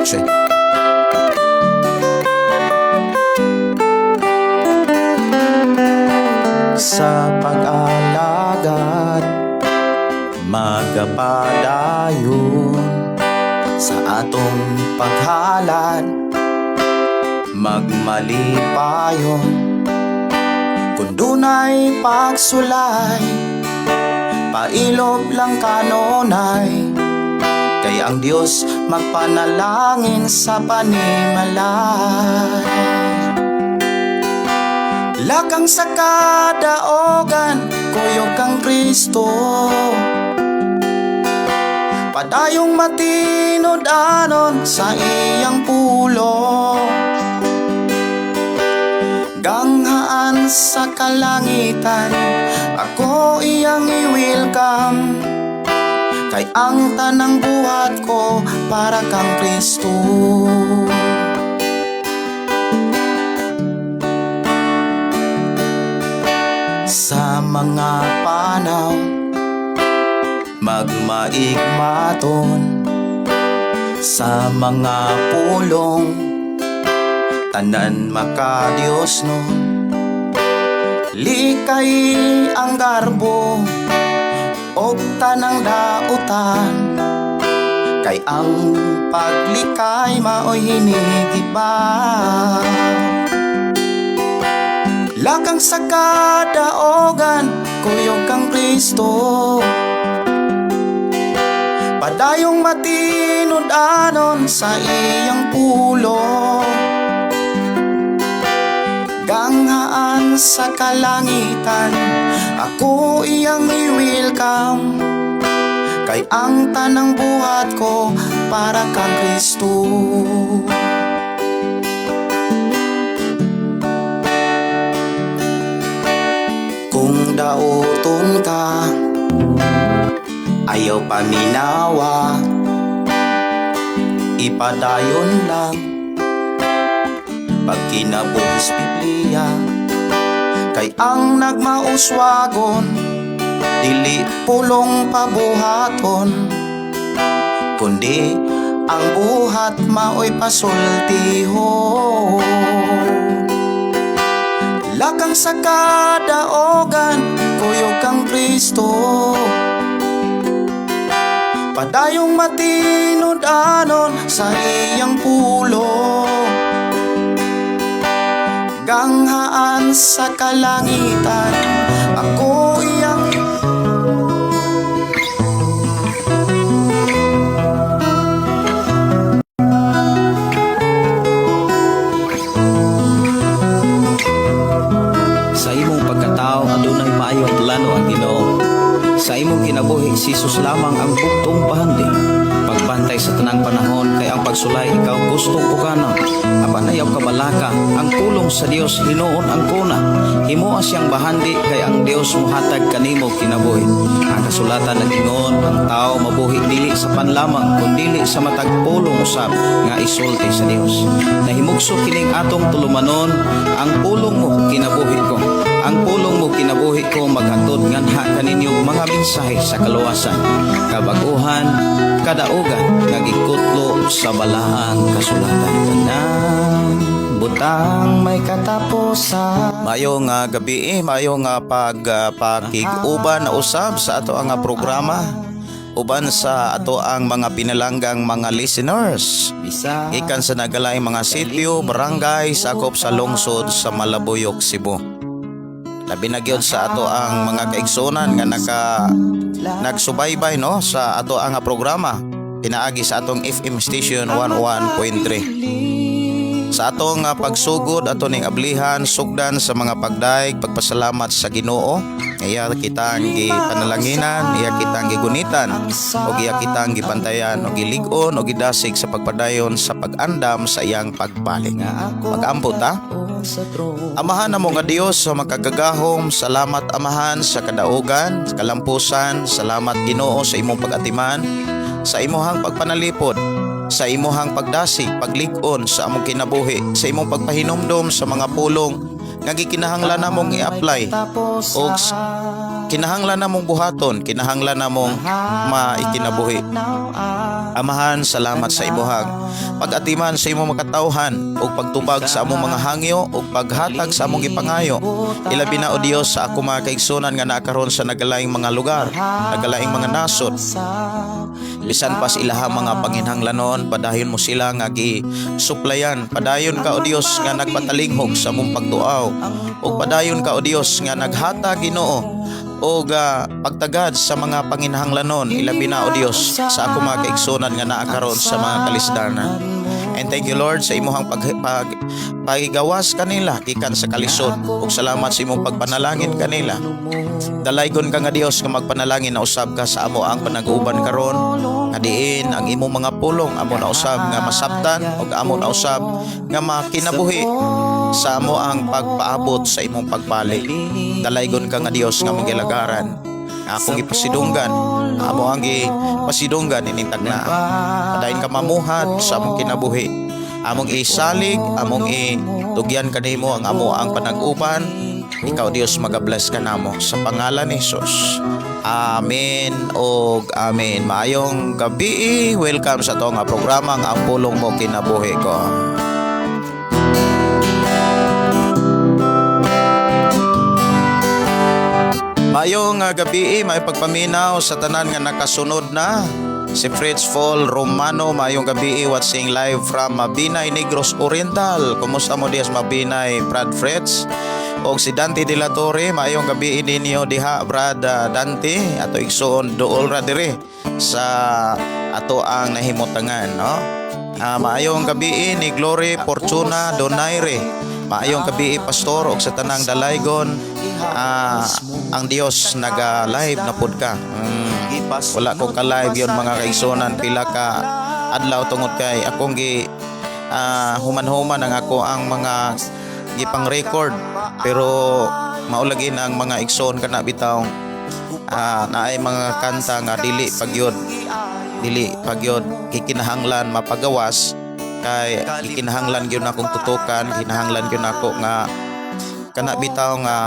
Check. Sa pag-alagad, magapadayon sa atong paghalad, magmalipayon kung dunay pagsulay, pailob lang kanunay, kay ang Dios magpanalangin sa panimalay. Lakang sa kadaogan, kuyog kang Kristo. Padayong matinud-anon sa iyang pulong. Ganghaan sa kalangitan, ako iyang i-welcome. Kay ang tanang buhat ko para kang Kristo. Sa mga panaw, magmaigmaton. Sa mga pulong, tanan makadiyos nun. Likay ang garbo og tanang dautan, kay ang paglikay mao'y hinigiba. Lakang sa kadaogan, kuyog kang Kristo. Padayong matinud-anon sa iyang pulong. Ganghaan sa kalangitan, ako iyang i-welcome. Kay ang tanang buhat ko para kang Kristo. Kung dauton ka, ayaw paminawa, ipadayon lang pagkinabuhis Biblia. Kay ang nagmauswagon, dili pulong pabuhaton, kundi ang buhat mao'y pasultihon. Lakang sa kadaogan, kuyog kang Kristo. Padayong matinud-anon sa iyang pulong. Ganghaan sa kalangitan, ako iyang. Sa imong pagkatao adunay maayong plano ang Ginoo. Sa imong kinabuhi, si Jesus lamang ang bugtong bahandi. Pagbantay sa tanang panahon kay ang pagsulay ikaw gustong pukanon. Apan ayaw kabalaka, ang pulong sa Dios hinuon ang kuna. Himoa siyang bahandi kay ang Dios mohatag kanimo kinabuhi. Ang kasulatan nag-ingon, ang tao mabuhi dili sa pan lamang kundili sa matag pulong usab nga isulti sa Dios. Nahimugso kining atong tulumanon, ang pulong mo kinabuhi ko. Ang pulong mo kinabuhi ko maghatod nganha kaninyo mga mensahe sa kaluwasan, kabaguhan, kadaugan nga gikutlo sa balaang kasulatan. Tanang butang may katapusan. Maayong gabi, maayong pag pakig-uban na usab sa ato ang programa uban sa ato ang mga pinalanggang mga listeners. Bisa Gikan sa nagalaing mga sitio, barangay, sakop sa lungsod sa Malabuyok, Cebu. Labi na gyud sa ato ang mga kaigsunan nga nagsubaybay no sa ato ang programa pinaagi sa atong FM station 101.3. Sa atong pagsugod ato ning ablihan sugdan sa mga pagdaig pagpasalamat sa Ginoo. Iya kitang gipanalanginan, iya kitang gigunitan, ug iya kitang gibantayan ug gilig-on ug gidasig sa pagpadayon sa pag-andam sa iyang pagbalik. Magampo ta. Amahan namo nga Dios sa makagagahom, salamat, Amahan, sa kadaugan, sa kalampusan, salamat, Ginoo, sa imong pag-atiman, sa imuhang pagpanalipod, sa imuhang pagdasig, paglig-on sa among kinabuhi, sa imong pagpahinumdom sa mga pulong nga gikinahanglan namong i-apply og kinahanglan namong buhaton, kinahanglan namong maikinabuhi. Amahan, salamat sa imuhang pag-atiman sa imong makatawhan ug pagtubag sa among mga hangyo ug paghatag sa among gipangayo. Ilabi na, O Dios, sa ako mga kaigsunan nga naa karon sa nagalaing mga lugar, nagalaing mga nasod. Bisan pas ilaha mga panginhanglanon, padayon mo sila nga gi-suplayan. Padayon ka, O Dios, nga nagpatalinghog sa among pagduaw. Ug padayon ka, O Dios, nga naghatag, Ginoo, og pagtagad sa mga panginhanglanon, ilabi na, O Dios, sa ako mga kaigsunan nga naa karon sa mga kalisdanan. And thank you, Lord, sa imuhang pag pagigawas kanila gikan sa kalisod ug salamat sa imong pagpanalangin kanila. Dalaygon ka nga Dios nga magpanalangin na usab ka sa amo ang panag-uban karon nga diin ang imong mga pulong amo na usab nga masabtan ug amo na usab nga makinabuhi sa amo ang pagpaabot sa imong pagbalik. Dalaygon ka nga Dios nga mangilagaran. Akong ipasidunggan, amo ang gipasidunggan ining tagna. Padayon ka mamuhat sa among kinabuhi. Among isalig, among itugyan kanimo ang amo ang panag-uban. Ikaw, Dios, magabless ka namo sa pangalan ni Jesus. Amen og amen. Maayong gabi. Welcome sa ato nga programa nga Ang Pulong Mo Kinabuhi Ko. Maayong gabi, may pagpaminaw sa tanan nga nakasunod na. Si Fritz Paul Romano, maayong gabi, watching live from Mabinay, Negros Oriental. Kumusta mo diha sa Mabinay, Brad Fritz? Og si Dante De La Torre, maayong gabi ninyo diha, Brad Dante, ato igsuon duol ra dire sa ato ang nahimutangan, no? Maayong gabi ni Glory Fortuna Donaire. Maayong gabi, pastor, og sa tanang dalaygon. Ang Dios naga-live na pud ka. Wala ko ka-live yun, mga kaigsunan, pila ka adlaw tungod kay akong gi human-human ang ako ang mga gipang record, pero maulagi na ang mga igsoon kana bitaw naay mga kanta nga dili pagyod gikinahanglan mapagawas kay gikinahanglan gyud akong tutukan, kinahanglan gyud nako nga kana bitaw nga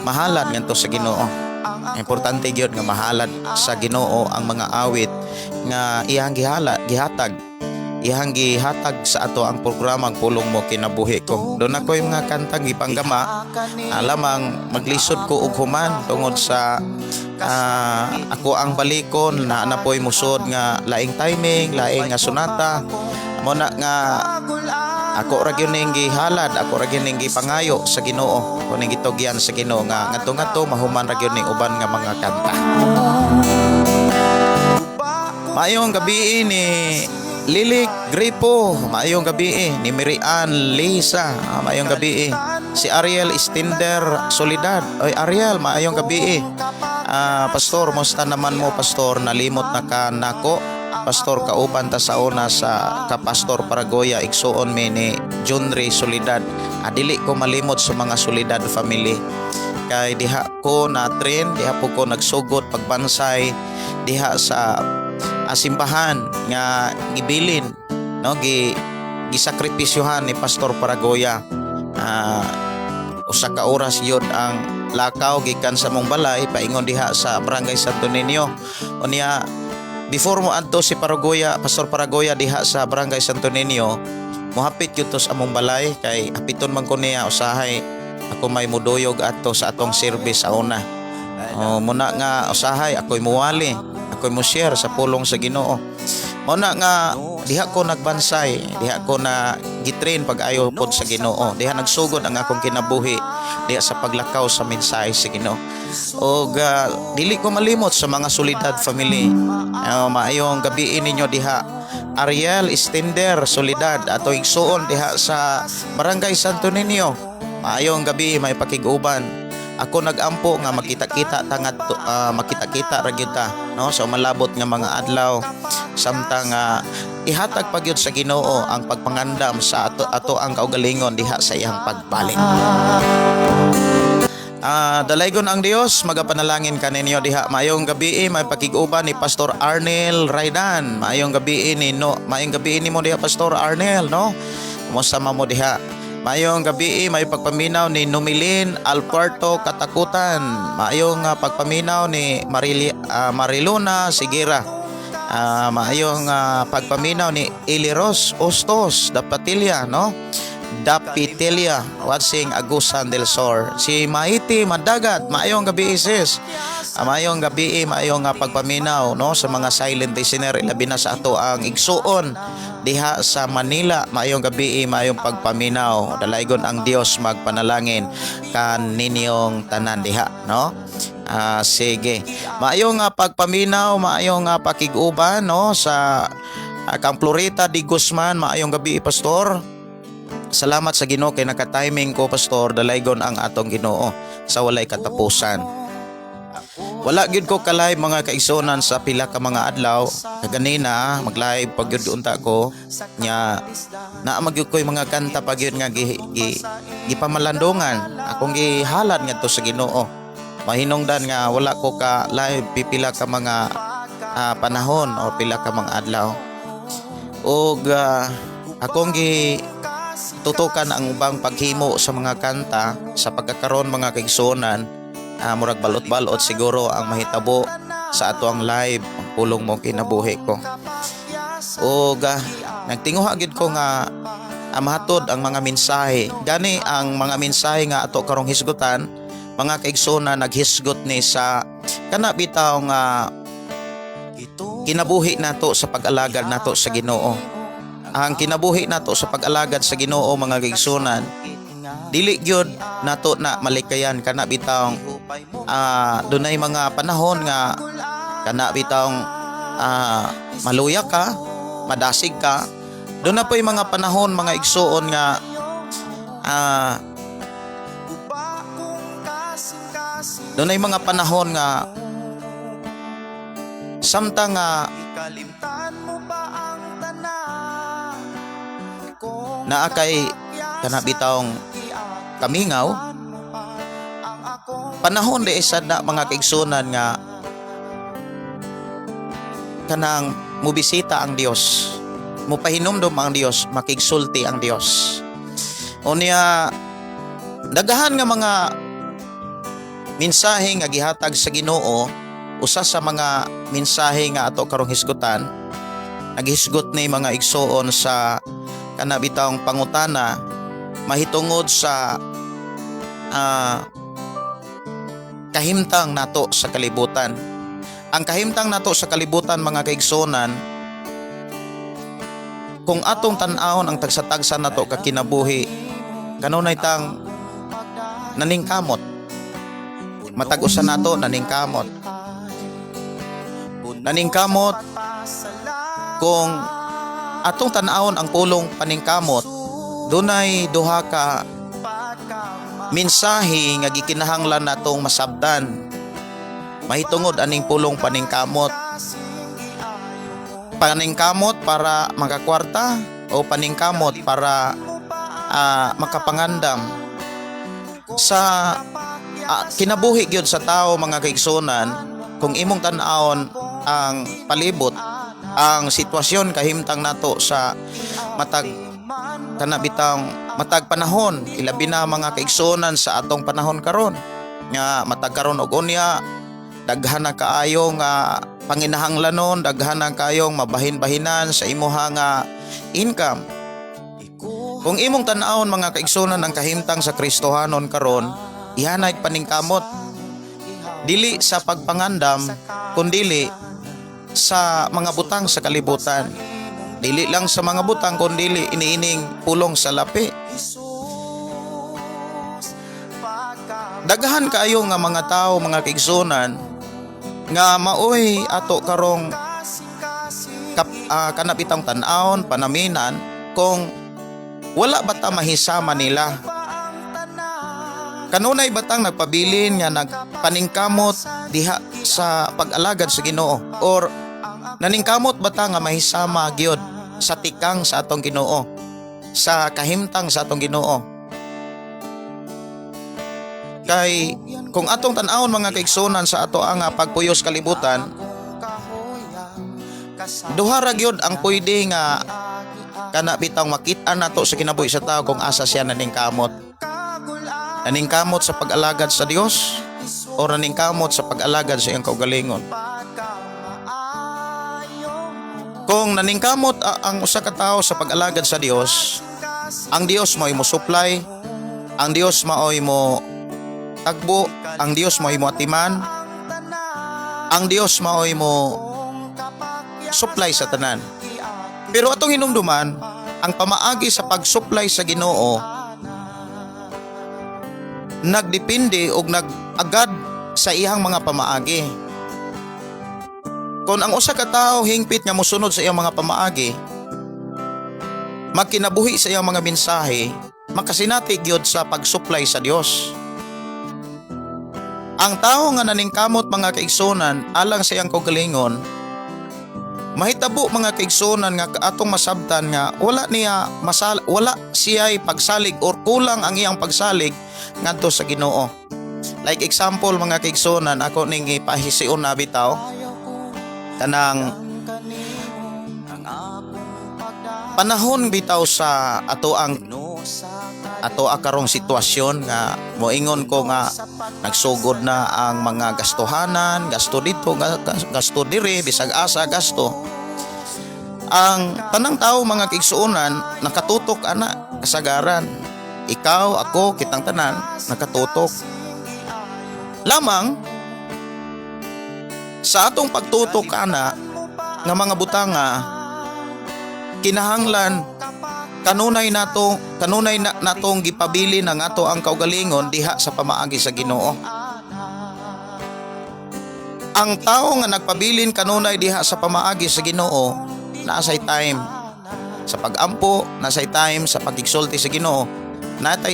mahalad ngadto sa Ginoo. Importante gyud nga mahalad sa Ginoo ang mga awit nga iyang gihala gihatag iyang gihatag sa ato ang programa Ang Pulong Mo Kinabuhi Ko. Doon ako yung mga kantang gipanggama, alamang maglisod ko og human tungod sa ako ang balikon na napoy musod nga laing timing, laing nga sonata. Mo na nga ako ra gyud ning gihalad, ako ra gyud ning gipangayo sa Ginoo. Ako ning gitugyan sa Ginoo nga ngadto-ngadto mahuman ra gyud ning uban nga mga kanta. Maayong gabi ni Lilik Gripo, maayong gabi ni Mirian Lisa, maayong gabi si Ariel Stender Solidad. Oy Ariel, maayong gabi. Pastor, musta naman mo, pastor? Nalimot na ka nako. Pastor, kauban ta sa una sa kapastor Paragoya, igsuon mi ni Junri Solidad. Dili ko malimot sa mga Solidad family. Kay diha ko na train, diha po ko nagsugod pagbansay diha sa simbahan nga gibilin, no, gisakripisyuhan ni Pastor Paragoya. Usa ka oras yun ang lakaw gikan sa mong balay paingon diha sa Barangay Santo Niño. Unya before mo adto si Paragoya, Pastor Paragoya diha sa Barangay Santo Niño, mohapit gyud to sa among balay kay hapiton man ko niya usahay ako may muduyog adto sa atong service sa una. O muna nga usahay ako'y muwali, ako'y mo share sa pulong sa Ginoo. Muna nga diha ko nagbansay, diha ko na gitrain pag-ayo pod sa Ginoo. Diha nagsugod ang akong kinabuhi diha sa paglakaw sa mensahe sa Ginoo. Og dili ko malimot sa mga Solidad family. Maayong gabi ninyo diha. Ariel Stender Solidad, ato igsuon diha sa Barangay Santo Niño. Maayong gabi, may pakig-uban. Ako nagampo nga makita-kita ta ngadto, makita-kita ra gyud ta, no, sa malabot nga mga adlaw samtang ihatag pa gyud sa Ginoo ang pagpangandam sa ato ang kaugalingon diha sa iyang pagbalik. Dalaygon ang Dios, magapanalangin kaninyo diha. Maayong gabi, may pakig-uban ni Pastor Arnel Raidan. Maayong gabi ni no, maayong gabi nimo diha, Pastor Arnel, no. Kumusta man mo diha? Maayong gabi, may pagpaminaw ni Numilin Alpuerto Katakutan. Maayong pagpaminaw ni Mariluna Sigira. Maayong pagpaminaw ni Eliros Ostos Dapatilia, no? Dapitelia, watching Agusan del Sur. Si Maiti Madagat, maayong gabi, sis. Maayong gabi, maayong pagpaminaw, no, sa mga silent listener, ilabi na sa ato ang igsuon diha sa Manila. Maayong gabi, maayong pagpaminaw. Dalaygon ang Dios magpanalangin kaninyong tanan diha, no? Sige. Maayong pagpaminaw, maayong pakig-uban, no, sa kang Florita di Guzman, maayong gabi, pastor. Salamat sa Ginoo kay naka-timing ko, pastor. Dalaygon ang atong Ginoo sa walay katapusan. Wala gyud ko ka-live, mga kaigsuonan, sa pila ka mga adlaw. Kaganina mag-live pag gyud unta ko nya naa magyud ko'y mga kanta pa gyud nga gipamalandungan akong gihalad ngadto sa Ginoo. Mahinungdan nga wala ko ka live pipila ka mga panahon o pila ka mga adlaw. Og akong gi tutukan ang ubang paghimo sa mga kanta sa pagkakaroon, mga kaigsuonan, murag balot-balot siguro ang mahitabo sa ato ang live, ang Pulong Mo Kinabuhi Ko. Og nagtinguha gid ko nga mahatod ang mga mensahe. Gani ang mga mensahe nga ato karong hisgutan, mga kaigsuonan, naghisgot ni sa kana bitaw nga kinabuhi nato sa pag-alagad nato sa Ginoo. Ang kinabuhi nato sa pag-alagad sa Ginoo, mga kaigsuonan, dili gyud nato na malikayan kana bitawng dunay mga panahon nga kana bitawng maluya ka, madasig ka. Doon na po'y mga panahon, mga igsuon, nga doon ay mga panahon nga samtang nga naa kay kana bitawng kamingaw, panahon di sad na, mga kaigsunan, nga kanang mubisita ang Dios, mupahinumdom ang Dios, makigsulti ang Dios. Unya daghan nga mga mensahe nga gihatag sa Ginoo. Usa sa mga mensahe nga ato karong hisgutan, naghisgot ni, mga igsuon, sa kana bitawng pangutana mahitungod sa kahimtang nato sa kalibutan. Ang kahimtang nato sa kalibutan, mga kaigsuonan, kung atong tan-awon ang tagsa-tagsa nato ka kinabuhi, kanunay tang naningkamot. Matag usa nato naningkamot. Naningkamot, kung atong tan-awon ang pulong paningkamot, dunay duha ka mensahe nga gikinahanglan natong masabtan mahitungod aning pulong paningkamot. Paningkamot para makakwarta o paningkamot para makapangandam sa kinabuhi gyud sa tao, mga kaigsunan. Kung imong tan-awon ang palibot, ang sitwasyon kahimtang nato sa matag kana bitang matag panahon, ilabi na, mga kaigsuonan, sa atong panahon karon nga matag karon og unya, daghan na kaayo nga panginahanglanon, daghan na kaayong mabahin-bahinan sa imuha nga income. Kung imong tan-awon, mga kaigsuonan, ang kahimtang sa Kristohanon karon, ihanay paningkamot dili sa pagpangandam kundili sa mga butang sa kalibutan, dili lang sa mga butang kundili iniining pulong sa lapi. Daghan kaayo nga mga tao, mga kaigsuonan, nga maoy ato karong kana bitang tan-awon, panaminan, kung wala ba ta mahisama nila. Kanunay batang nagpabilin nga nagpaningkamot diha sa pag-alagad sa Ginoo or naningkamot bata nga mahisama gyud sa tikang sa atong Ginoo, sa kahimtang sa atong Ginoo? Kay kung atong tan-awon, mga kaigsunan, sa ato ang pagpuyos kalibutan, duha ra gyud ang pwede nga Kana bitang makita nato sa kinabuhi sa tao kung asa siya naningkamot. Naningkamot sa pag-alagad sa Dios o naningkamot sa pag-alagad sa iyang kaugalingon. Kung naningkamot ang usa ka tawo sa pag-alagad sa Dios, ang Dios mao'y mo supply, ang Dios mao'y mo tagbo, ang Dios mao'y mo atiman, ang Dios mao'y mo supply sa tanan. Pero atong hinumduman, ang pamaagi sa pag-supply sa Ginoo nagdepende og nag-agad sa iyang mga pamaagi. Kung ang usa ka tawo hingpit nga mosunod sa iyang mga pamaagi, magkinabuhi sa iyang mga mensahe, makasinati gyud sa pag-supply sa Dios. Ang tao nga naningkamot, mga kaigsunan, alang sa iyang kaugalingon, mahitabo, mga kaigsunan, nga atong masabtan nga wala niya masal wala siya'y pagsalig or kulang ang iyang pagsalig ngadto sa Ginoo. Like example, mga kaigsunan, ako ning ipahision na bitaw kanang panahon bitaw sa ato ang ato karong sitwasyon nga moingon ko nga nagsugod na ang mga gastuhanan, gasto dito, gasto diri, bisag asa gasto. Ang tanang tao, mga kaigsuonan, nakatutok ana kasagaran. Ikaw, ako, kitang tanan nakatutok. Lamang sa atong pagtutok ana nga mga butanga, kinahanglan kanunay na natong gipabili na ato ang kaugalingon diha sa pamaagi sa Ginoo. Ang tao nga nagpabilin kanunay diha sa pamaagi sa Ginoo, naa say time sa pagampo, naa say time sa pagigsulti sa Ginoo, natay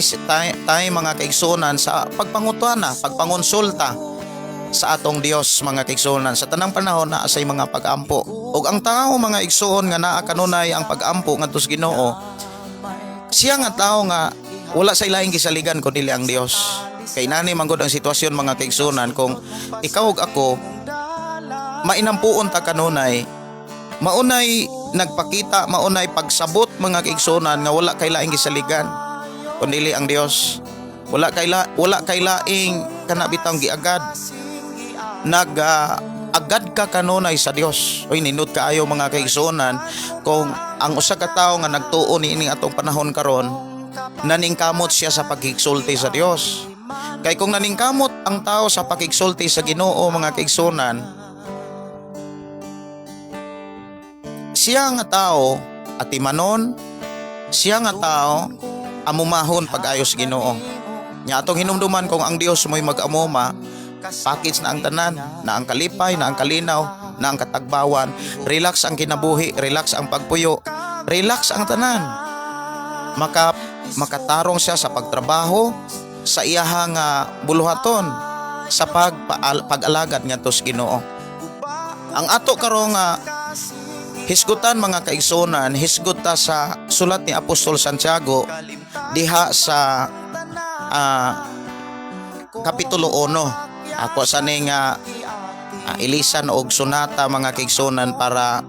time, mga kaigsunan, sa pagpangutana, pagpangonsulta sa atong Dios, mga kaigsuonan. Sa tanang panahon naa say mga pagampo. Ug ang tao, mga igsuon, nga naa kanunay ang pagampo ngadto sa Ginoo, siya nga tao nga wala sa ilaing gisaligan kun dili ang Dios. Kay nani manggod ang sitwasyon, mga kaigsuonan, kung ikaw ug ako mainampuon ta kanunay, maunay nagpakita, maunay pagsabot, mga kaigsuonan, nga wala kay laing gisaligan kun dili ang Dios. Wala kay laing kana bitang giagad, nag agad ka kanunay sa Dios. Oy, nindot kaayo, mga kaigsuonan, kung ang usa ka tawo nga nagtuo niining atong panahon karon, naningkamot siya sa pagigsulti sa Dios. Kay kung naningkamot ang tao sa pagigsulti sa Ginoo, mga kaigsuonan, siya nga tao atimanon, siya nga tao amumahon pag-ayo sa Ginoo. Nya atong hinumduman, kung ang Dios mo'y mag-amuma, package na ang tanan, na ang kalipay, na ang kalinaw, na ang katagbawan, relax ang kinabuhi, relax ang pagpuyo, relax ang tanan. Makatarong siya sa pagtrabaho, sa iyahang buluhaton, sa pag-alagad ngadto sa Ginoo. Ang ato karon nga hisgutan, mga kaigsunan, hisgot ta sa sulat ni Apostol Santiago diha sa Kapitulo 1. Ako sa ning ilisan og sonata, mga kaigsunan, para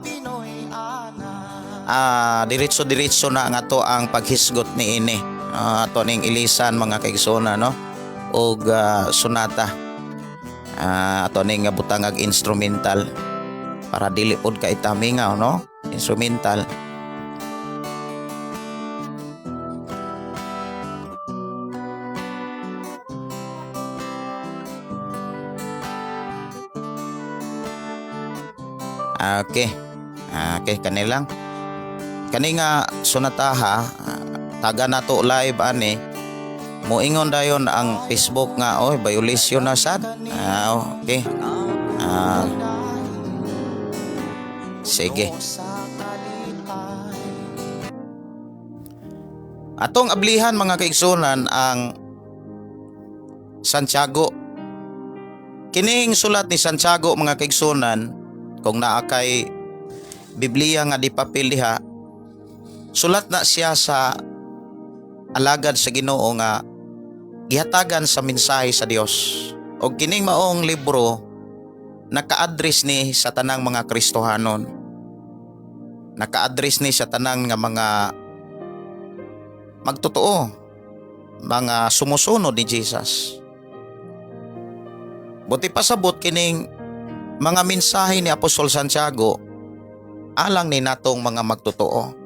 diretso-diretso na nga to ang paghisgot niini. Ato ning ilisan, mga kaigsunan, no, og sonata. Ato ning butangag instrumental para dili pod kay tamingaw, no, instrumental. Okay. Okay, kanilang. Kani nga sonataha, taga nato live ani. Moingon dayon ang Facebook nga, "Oy, violation na sad." Okay. Sige. Atong ablihan, mga kaigsunan, ang Santiago. Kining sulat ni Santiago, mga kaigsunan, kung naa kay Biblia nga di papel diha, sulat na siya sa alagad sa Ginoo nga gihatagan sa mensahe sa Dios. Og kining maong libro naka-address ni sa tanang mga Kristohanon. Naka-address ni sa tanang nga mga magtotoo, mga sumusunod ni Jesus. Buot ipasabot, kining mga mensahe ni Apostol Santiago alang ni natong mga magtotoo.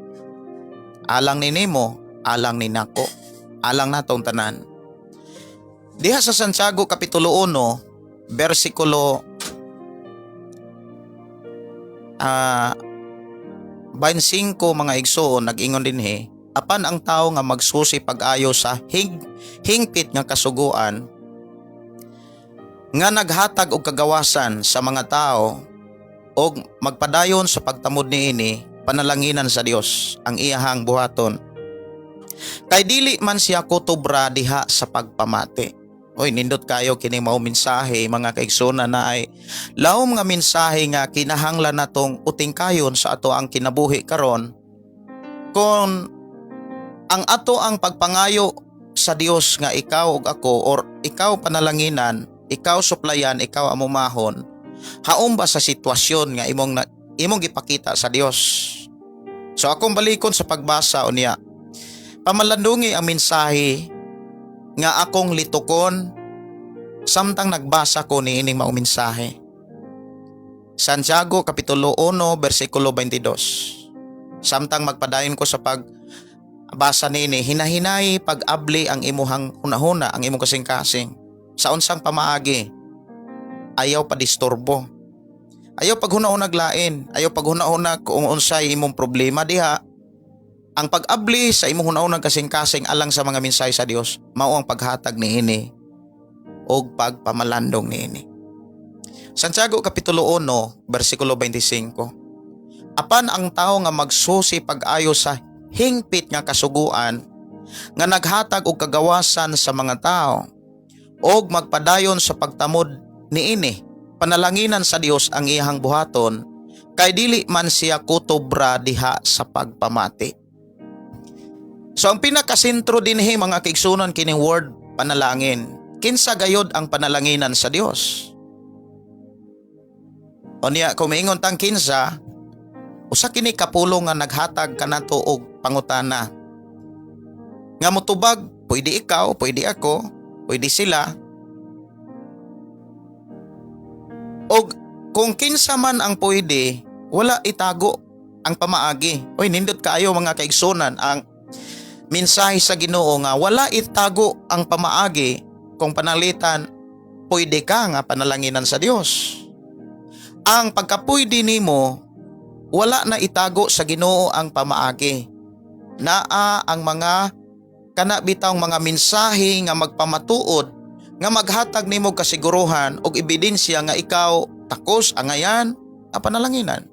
Alang ni nimo, alang ni nako, alang natong tanan. Diha sa Santiago Kapitulo 1, versikulo 25, mga igsoon, nag-ingon dinhi, "Apan ang tao nga magsusi pag-ayo sa hingpit nga kasuguan nga naghatag og kagawasan sa mga tao og magpadayon sa pagtamod niini, panalanginan sa Dios ang iyahang buhaton kay dili man siya kutubra diha sa pagpamati." Oy, nindot kayo kini mao mensahe, mga kaigsuonan, na ay lawom nga mensahe nga kinahanglan natong utingkayon sa ato ang kinabuhi karon, kung ang ato ang pagpangayo sa Dios nga ikaw ug ako or ikaw panalanginan, ikaw suplayan, ikaw amumahon, haom ba sa sitwasyon nga imong gipakita sa Dios? So akong balikon sa pagbasa unya. Pamalandungi ang mensahe nga akong litukon samtang nagbasa ko ni ining maong mensahe. Santiago Kapitulo 1 versikulo 22. Samtang magpadayon ko sa pagbasa niini, hinahinay pag-abli ang imuhang hunahuna, ang imong kasing-kasing. Sa unsang pamaagi? Ayaw pa disturbo. Ayaw paghuna-hunag lain, ayaw paghuna-hunag kung unsay imong problema diha. Ang pag-abli sa imong hunahunag, kasing-kasing alang sa mga mensahe sa Dios, mao ang paghatag niini og pagpamalandong niini. Santiago Kapitulo 1 versikulo 25. "Apan ang tao nga magsusi pag-ayo sa hingpit nga kasuguan nga naghatag og kagawasan sa mga tao og magpadayon sa pagtamod niini, panalanginan sa Dios ang iyahang buhaton kay dili man siya kutubra diha sa pagpamati." So ang pinakasentro dinhi, mga kaigsuonan, kining word "panalangin". Kinsa gayod ang panalanginan sa Dios? Unya kung miingon tang kinsa, usa kini kapulong nga naghatag kanato og pangutana. Nga motubag, pwede ikaw, pwede ako, pwede sila. Og kung kinsa man ang pwede, wala itago ang pamaagi. Oy, nindot kaayo, mga kaigsuonan, ang mensahe sa Ginoo nga wala itago ang pamaagi kung panalitan pwede ka nga panalanginan sa Dios. Ang pagkapwede nimo, wala na itago sa Ginoo ang pamaagi. Naa ang mga kana bitawng mga mensahe nga magpamatuod, nga maghatag nimo kasiguruhan og ebidensya nga ikaw takos angayan a panalanginan.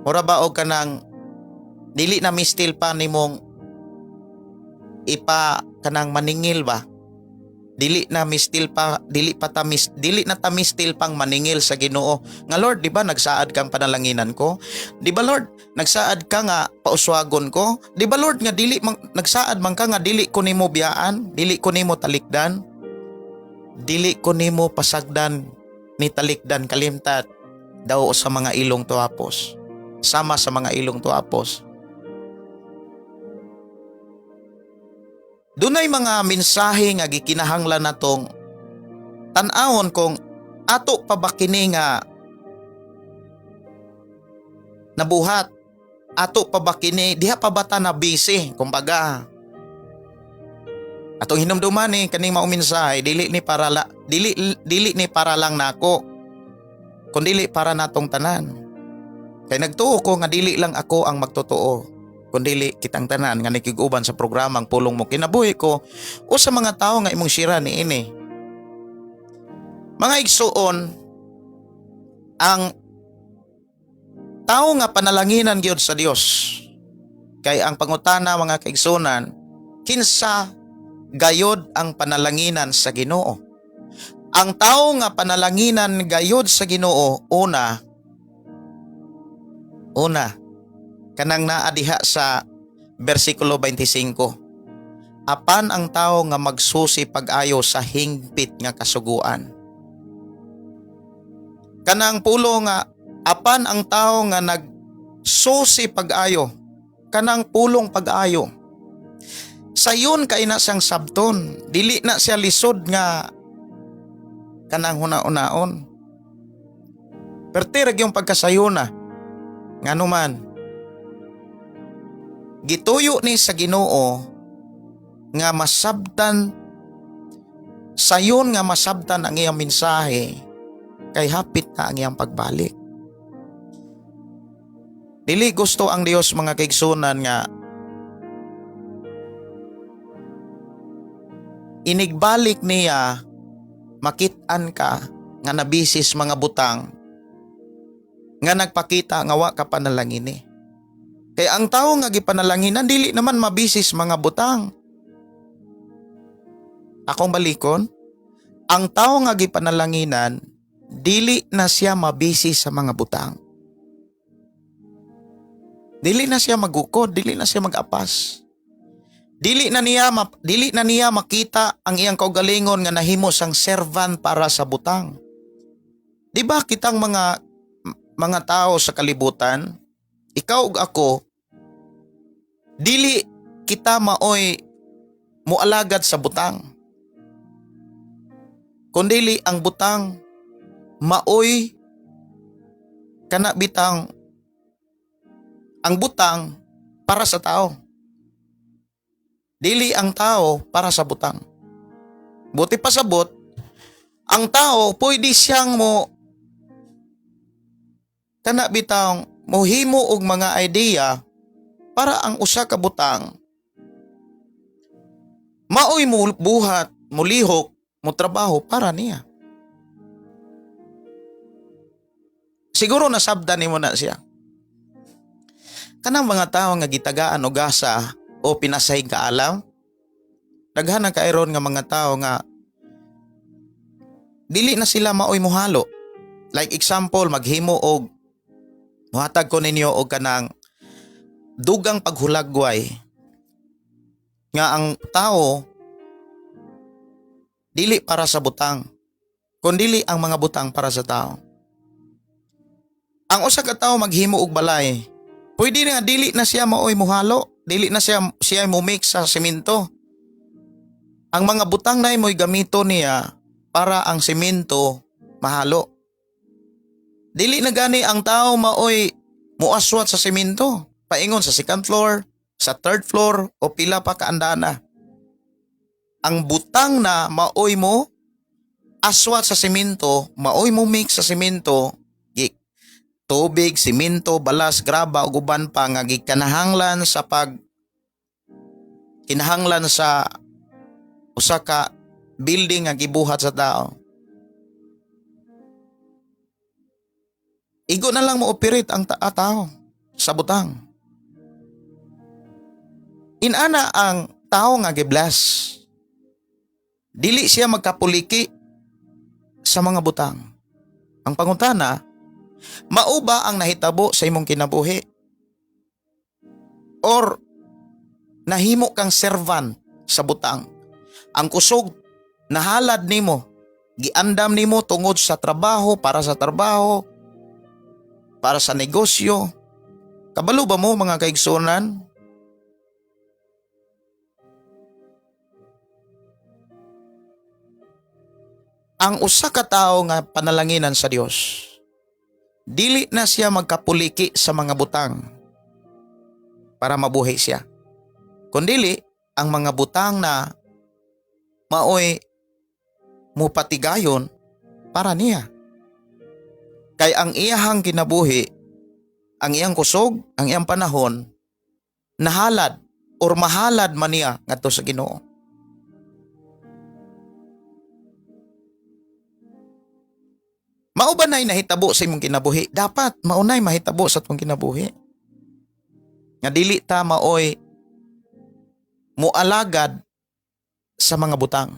Mura ba og kanang dili na mistil pa nimong ipa kanang maningil ba? Dili na mistil pa, dili na ta mistil pang maningil sa Ginoo nga, "Lord, di ba nagsaad kang panalanginan ko? Di ba, Lord, nagsaad ka nga pauswagon ko? Di ba, Lord, nga dili man, nagsaad man ka nga dili ko nimo biyaan, dili ko nimo talikdan, dili ko nimo pasagdan ni talikdan kalimtat daw sa mga ilong tuapos, sama sa mga ilong tuapos"? Dunay mga mensahe nga gikinahanglan natong tan-awon kung ato pa ba kini nga nabuhat, ato pa ba kini, diha pa ba ta na busy kumbaga. Atong hinumduman ni kaning maong mensahe, dili ni para lang nako kundili para natong tanan, kay nagtuo ko nga dili lang ako ang magtotoo kundili kitang tanan nga nakig-uban sa programang Pulong Mo Kinabuhi Ko o sa mga tao nga imong share niini. Mga igsuon, ang tao nga panalanginan gyud sa Dios. Kay ang pangutana, mga kaigsuonan, kinsa gayod ang panalanginan sa Ginoo? Ang tao nga panalanginan gayod sa Ginoo, una, una, kanang naa diha sa versikulo 25. "Apan ang tao nga magsusi pag-ayo sa hingpit nga kasuguan." Kanang pulo nga "apan ang tao nga nag Susi pag-ayo, kanang pulong pag-ayo. Sayon kay na siyang sabton, dili na siya lisod nga kanang huna-unaon. Perti ra gyung pagkasayona. Ngano man, gituyo ni sa Ginoo nga masabtan, sayon nga masabtan ang iyang mensahe kay hapit na ang iyang pagbalik. Dili gusto ang Dios, mga kaigsunan, nga inigbalik niya makit-an ka nga nabisis mga butang nga nagpakita nga wa ka panalangini. Kay ang tawo nga gipanalanginan, dili naman mabisis mga butang. Akong balikon, ang tawo nga gipanalanginan, dili na siya mabisi sa mga butang. Dili na siya magukod, dili na siya mag-apas. Dili na niya makita ang iyang kaugalingon nga nahimo sang servant para sa butang. Di ba kitang mga tao sa kalibutan, ikaw ug ako, dili kita maoy mualagad sa butang. Kundili ang butang maoy kana bitang ang butang para sa tao. Dili ang tao para sa butang. Buti pa sabot, ang tao pwede siyang mo kana bitang mohimo og mga idea para ang usa ka butang maoy mo buhat, mulihok, mo trabaho para niya. Siguro nasabdan nimo na siya. Kanang mga tao nga gitagaan og gasa o pinasahig kaalam, daghan ang kairon nga mga tao nga dili na sila maoy muhalo. Like example, maghimo og, muhatag ko ninyo og kanang dugang paghulagway nga ang tao dili para sa butang, kundili ang mga butang para sa tao. Ang usa ka tawo maghimo og balay, pwede nga dili na siya maoy muhalo, dili na siya siya mo mix sa semento. Ang mga butang na mo'y gamito niya para ang semento mahalo. Dili na gani ang tao maoy muaswat sa semento, paingon sa second floor, sa third floor o pila pa kaandana. Ang butang na maoy mo aswat sa semento, maoy mo mix sa semento, gi tubig, simento, balas, graba ug uban pa nga gikanahanglan sa pag kinahanglan sa usa ka building nga gibuhat sa tao. Igo na lang mo operate ang tao sa butang. Inana ang tao nga gibless. Dili siya magkapuliki sa mga butang. Ang pangutana, mao ba ang nahitabo sa imong kinabuhi? Or nahimo kang servant sa butang? Ang kusog nahalad nimo, giandam nimo tungod sa trabaho, para sa trabaho, para sa negosyo. Kabalo ba mo, mga kaigsunan? Ang usa ka tawo nga panalanginan sa Dios, dili na siya magkapuliki sa mga butang para mabuhi siya. Kundili ang mga butang na maoy mupatigayon para niya. Kay ang iyahang kinabuhi, ang iyang kusog, ang iyang panahon, nahalad or mahalad man niya ngadto sa Ginoo. Mao ba na'y nahitabo sa imong kinabuhi? Dapat maunay mahitabo sa atong kinabuhi. Nga dili ta maoy mualagad sa mga butang,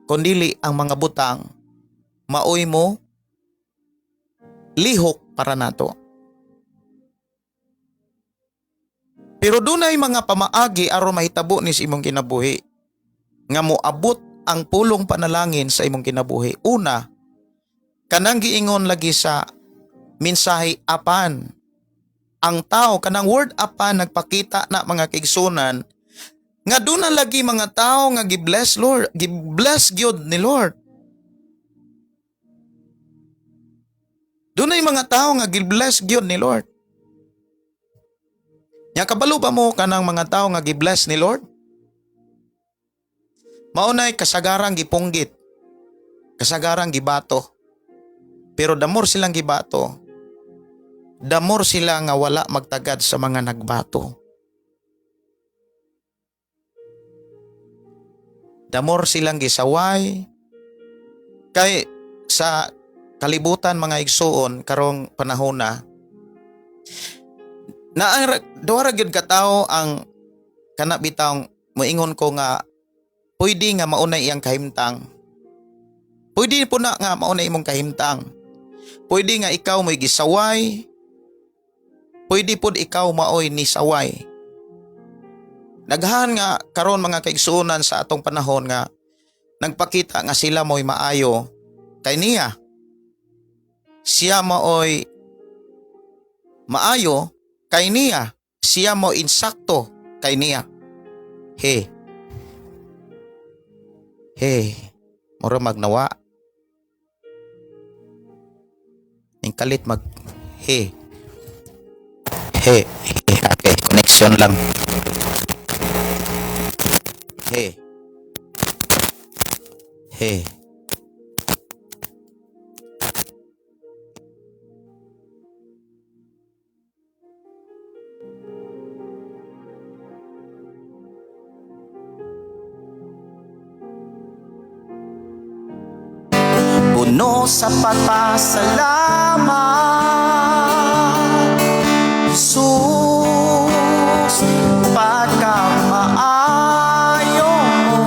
kundili ang mga butang maoy mo lihok para nato. Pero dunay mga pamaagi aron mahitabo ni sa imong kinabuhi nga moabot ang pulong panalangin sa imong kinabuhi. Una, kanang giingon lagi sa mensahe, apan Ang tao, kanang word apan, nagpakita na, mga kaigsunan, nga doon na lagi mga tao nga gi-bless Lord, gi-bless gyud ni Lord. Doon ay mga tao nga gi-bless gyud ni Lord. Nya kabalo ba mo kanang mga tao nga gi-bless ni Lord? Maunay kasagarang gipunggit. Kasagarang gibato. Pero the more silang gibato, the more sila nga wala magtagad sa mga nagbato. The more silang gisaway kay sa kalibutan, mga igsuon, karong panahon na na ang duha ra gyud ka tawo ang kana bitawng moingon ko nga pwede nga maunay iyang kahimtang. Pwede po na nga maunay imong kahimtang. Pwede nga ikaw mo'y gisaway. Pwede pod ikaw maoy nisaway. Daghan nga karon, mga kaigsuonan, sa atong panahon nga nagpakita nga sila mo'y maayo kay niya. Siya maoy maayo kay niya. Siya mo insakto kay niya. He. He. Mura magnawa. Ning kalit mag he. He. He. Okay, connection lang. He. He. Puno sa pagpasalamat, Jesus, pagkamaayo mo.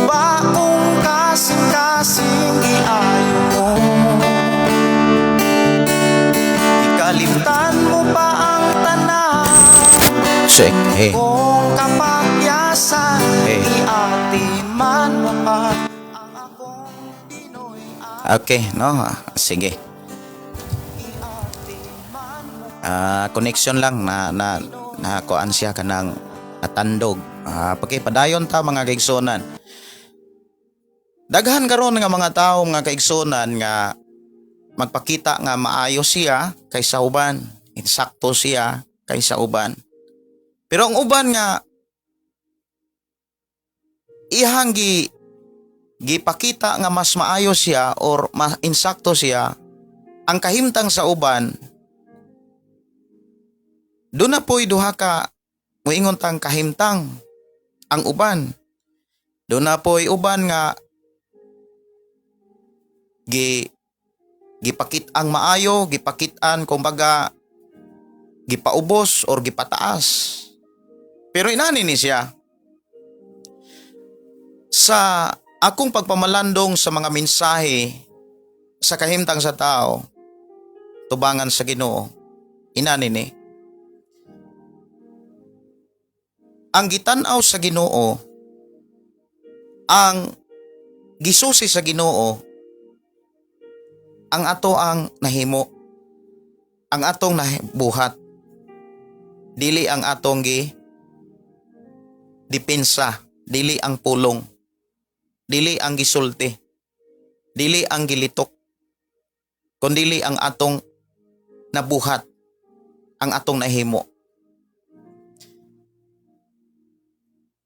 Ba kung kasing-kasing iayo mo, ikalimtan mo pa ang tanan Check. He. kung kapakyasan. Eh. Iatiman mo pa ang akong Pinoy. Okay, no? Sige. Iatiman mo. Ah, connection lang na na na kuan siya kanang natandog. Ah, padayon ta, mga kaigsuonan. Daghan karon nga mga tawo, mga kaigsuonan, nga magpakita nga maayo siya kaysa uban, insakto siya kaysa uban. Pero ang uban nga ihang gipakita nga mas maayo siya or mas insakto siya, ang kahimtang sa uban, doon na po'y duha ka moingon tang kahimtang ang uban. Doon na po'y uban nga gipakit ang maayo, gipakit-an, kumbaga gipaubos or gipataas. Pero inani ni siya. Sa akong pagpamalandong sa mga mensahe sa kahimtang sa tao, tubangan sa Ginoo, inani ni. Ang gitan-aw sa Ginoo, ang gisusi sa Ginoo, ang ato ang nahimo, ang atong nabuhat, dili ang atong gi depensa, dili ang pulong, dili ang gisulti, dili ang gilitok, kundili ang atong nabuhat, ang atong nahimo.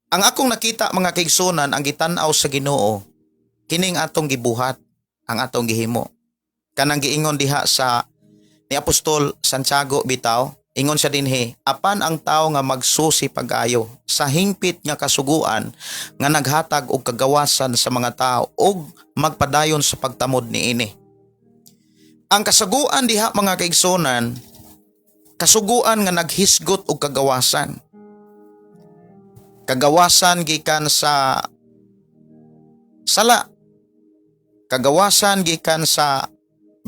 Ang akong nakita, mga kaigsunan, ang gitan-aw sa Ginoo, kining atong gibuhat, ang atong gihimo. Kanang giingon diha sa ni Apostol Santiago bitaw, ingon siya dinhi, apan ang tao nga magsusi pag-ayo sa hingpit nga kasuguan nga naghatag og kagawasan sa mga tao ug magpadayon sa pagtamod niini. Ang kasuguan diha, mga kaigsunan, kasuguan nga naghisgot og kagawasan. Kagawasan gikan sa sala. Kagawasan gikan sa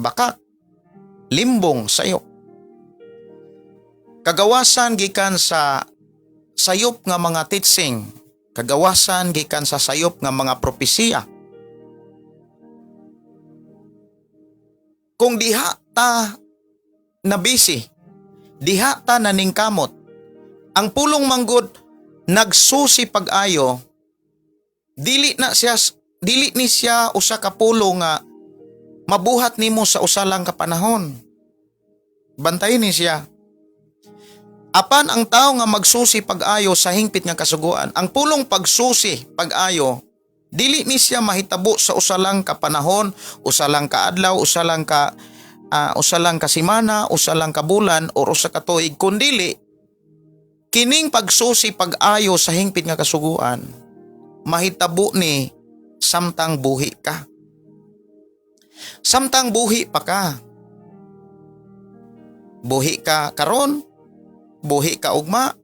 bakak, limbong, sayop. Kagawasan gikan sa sayop nga mga teaching. Kagawasan gikan sa sayop nga mga propesiya. Kung diha ta nabisi. Diha ta naningkamot. Ang pulong manggod nagsusi pag-ayo, dili na siya, dili ni siya usa ka pulong nga mabuhat nimo sa usa lang ka panahon. Bantayan ni siya. Apan ang tao nga magsusi pag-ayo sa hingpit nga kasuguan, ang pulong pagsusi pag-ayo, dili ni siya mahitabo sa usa lang ka panahon, usa lang ka adlaw, usa lang ka semana, usa lang ka bulan or usa ka tuig, kundili kining pagsusi pag-ayo sa hingpit nga kasuguan mahitabo ni samtang buhi ka. Samtang buhi pa ka. Buhi ka karon, buhi ka ugma,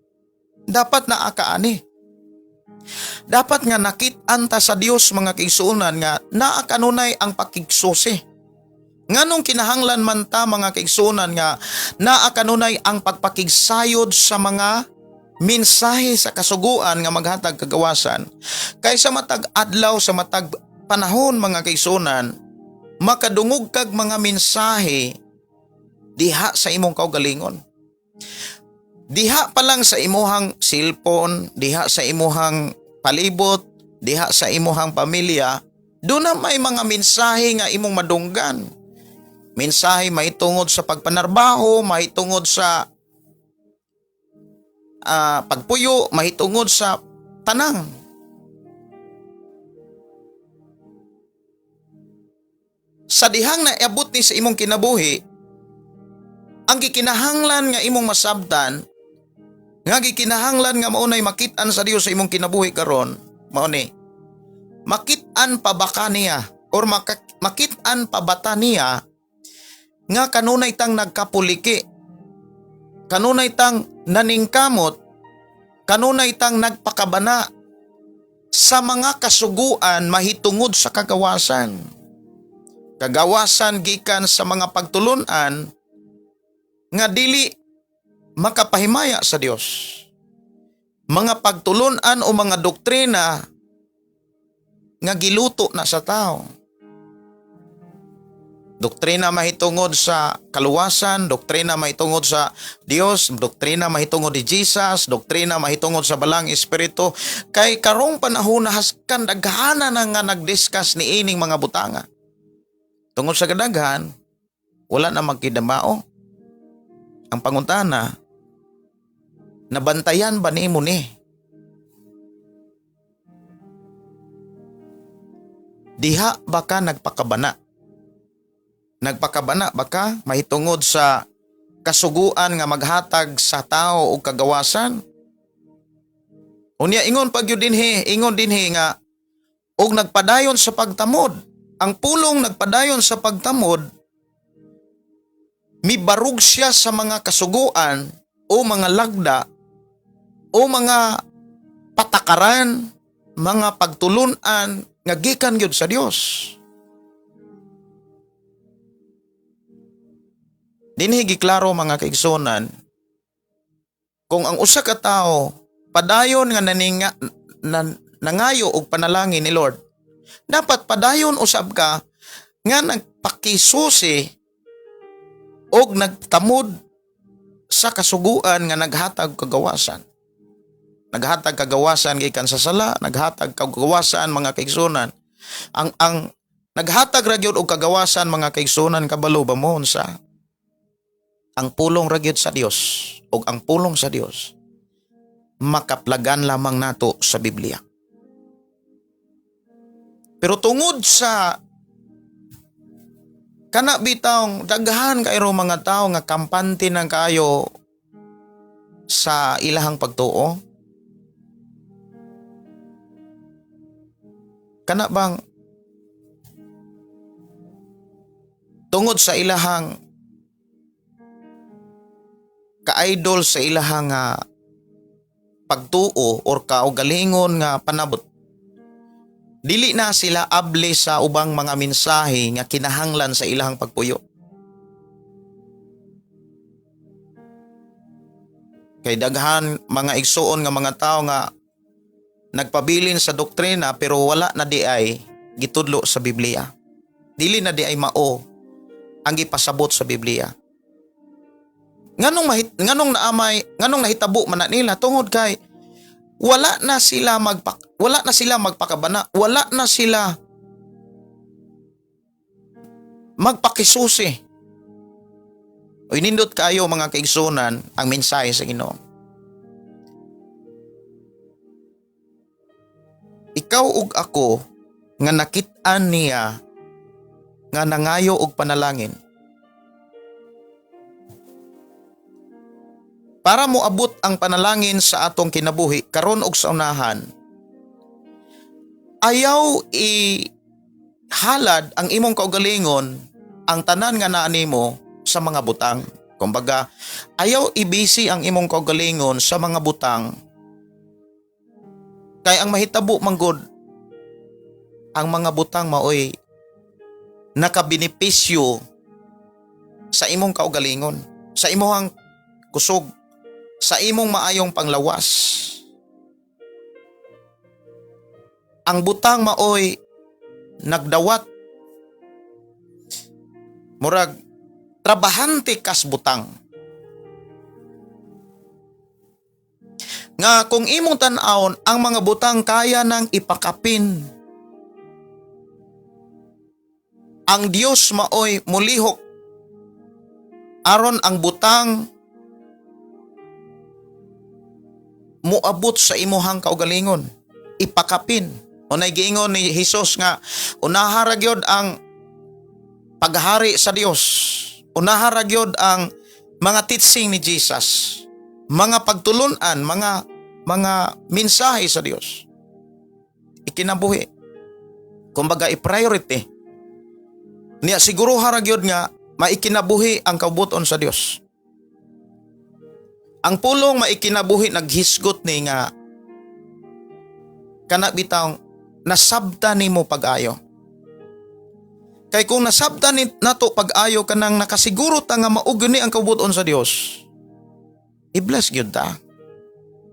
dapat naa ka ani. Dapat nga nakit-an ta sa Dios, mga kaigsuonan, nga naa kanunay ang pakigsusi. Nganong kinahanglan man ta, mga kaigsuonan, nga naa kanunay ang pagpakigsayod sa mga mensahe sa kasuguan nga maghatag kagawasan? Kay sa matag adlaw, sa matag panahon, mga kaigsuonan, makadungog kag mga mensahe diha sa imong kaugalingon. Diha pa lang sa imuhang cellphone, diha sa imuhang palibot, diha sa imuhang pamilya, doon na may mga mensahe nga imong madunggan. Mensahe mahitungod sa pagpanarbaho, mahitungod sa pagpuyo, mahitungod sa tanang. Sa dihang naabot ni sa imong kinabuhi, ang gikinahanglan nga imong masabtan, nga gikinahanglan nga maunay makit-an sa Dios sa imong kinabuhi karon, mao ni: makit-an pa ba ka niya or makit-an pa ba ta niya nga kanunay tang nagkapuliki, kanunay tang naningkamot, kanunay tang nagpakabana sa mga kasuguan mahitungod sa kagawasan? Kagawasan gikan sa mga pagtulunan nga dili makapahimaya sa Dios. Mga pagtulunan o mga doktrina nga giluto na sa tao. Doktrina mahitungod sa kaluwasan, doktrina mahitungod sa Dios, doktrina mahitungod ni Jesus, doktrina mahitungod sa Balaang Espiritu. Kay karong panahon na haskan daghana na nga nagdiscuss ni ining mga butanga. Tungod sa kadaghan, wala na magkidamao. Ang pangutana, nabantayan ba nimo ni? Diha ba ka nagpakabana? Nagpakabana ba ka mahitungod sa kasuguan nga maghatag sa tao og kagawasan? Unya ingon pag yun dinhi, ingon dinhi nga og nagpadayon sa pagtamod. Ang pulong nagpadayon sa pagtamod, mibarug siya sa mga kasuguan o mga lagda o mga patakaran, mga pagtulunan nga gikan gyud sa Dios. Dinhi giklaro, mga kaigsunan, kung ang usa ka tawo padayon nga nangayo og panalangin ni Lord, dapat padayon usab ka nga nagpakisusi og nagtamod sa kasuguan nga naghatag kagawasan. Naghatag kagawasan gikan sa sala, naghatag kagawasan, mga kaigsunan. Ang naghatag ra gyud og kagawasan, mga kaigsunan, kabalo ba mo unsa? Ang pulong ra gyud sa Dios ug ang pulong sa Dios makaplagan lamang nato sa Biblia. Pero tungod sa kana bitawng daghan kaayo mga tao nga kampante ng kaayo sa ilahang pagtuo, kana bang tungod sa ilahang ka-idol sa ilahang pagtuo or kaugalingon nga panabot, dili na sila abli sa ubang mga mensahe nga kinahanglan sa ilahang pagpuyo. Kay daghan, mga igsuon, nga mga tao nga nagpabilin sa doktrina pero wala na di ay gitudlo sa Biblia. Dili na di ay mao ang gipasabot sa Biblia. Nganong mahit nganong naamay, nganong nahitabo man na nila? Tungod kay wala na sila magpakabana, wala na sila magpakisusi. Uy, nindot kayo, mga kaigsunan, ang mensahe sa Ginoo. Ikaw ug ako nga nakit-an niya nga nangayo og panalangin. Para moabot ang panalangin sa atong kinabuhi karon og sa unahan, ayaw i halad ang imong kaugalingon, ang tanan nga naa nimo, sa mga butang. Kumbaga, ayaw ibisi ang imong kaugalingon sa mga butang kay ang mahitabo manggod, ang mga butang maoy nakabenepisyo sa imong kaugalingon, sa imong kusog, sa imong maayong panglawas. Ang butang maoy nagdawat, murag trabahante kas butang. Nga kung imong tan-awon ang mga butang, kaya nang ipakapin. Ang Dios maoy mulihok aron ang butang moabot sa imuhang kaugalingon, ipakapin. Unay giingon ni Hesus nga unaha ra gyud ang paghari sa Dios, unaha ra gyud ang mga teaching ni Jesus, mga pagtulunan, mga mensahe sa Dios, ikinabuhi, kumbaga i-priority niya. Siguro ra gyud nga maikinabuhi ang kaubuton sa Dios. Ang pulong maikinabuhi naghisgot ni nga kana bitawng nasabta nimo pag-ayo. Kay kung nasabta ni nato pag-ayo, kanang nakasiguro ta nga mao ni ang kaubuton sa Dios, i-bless gyud ta.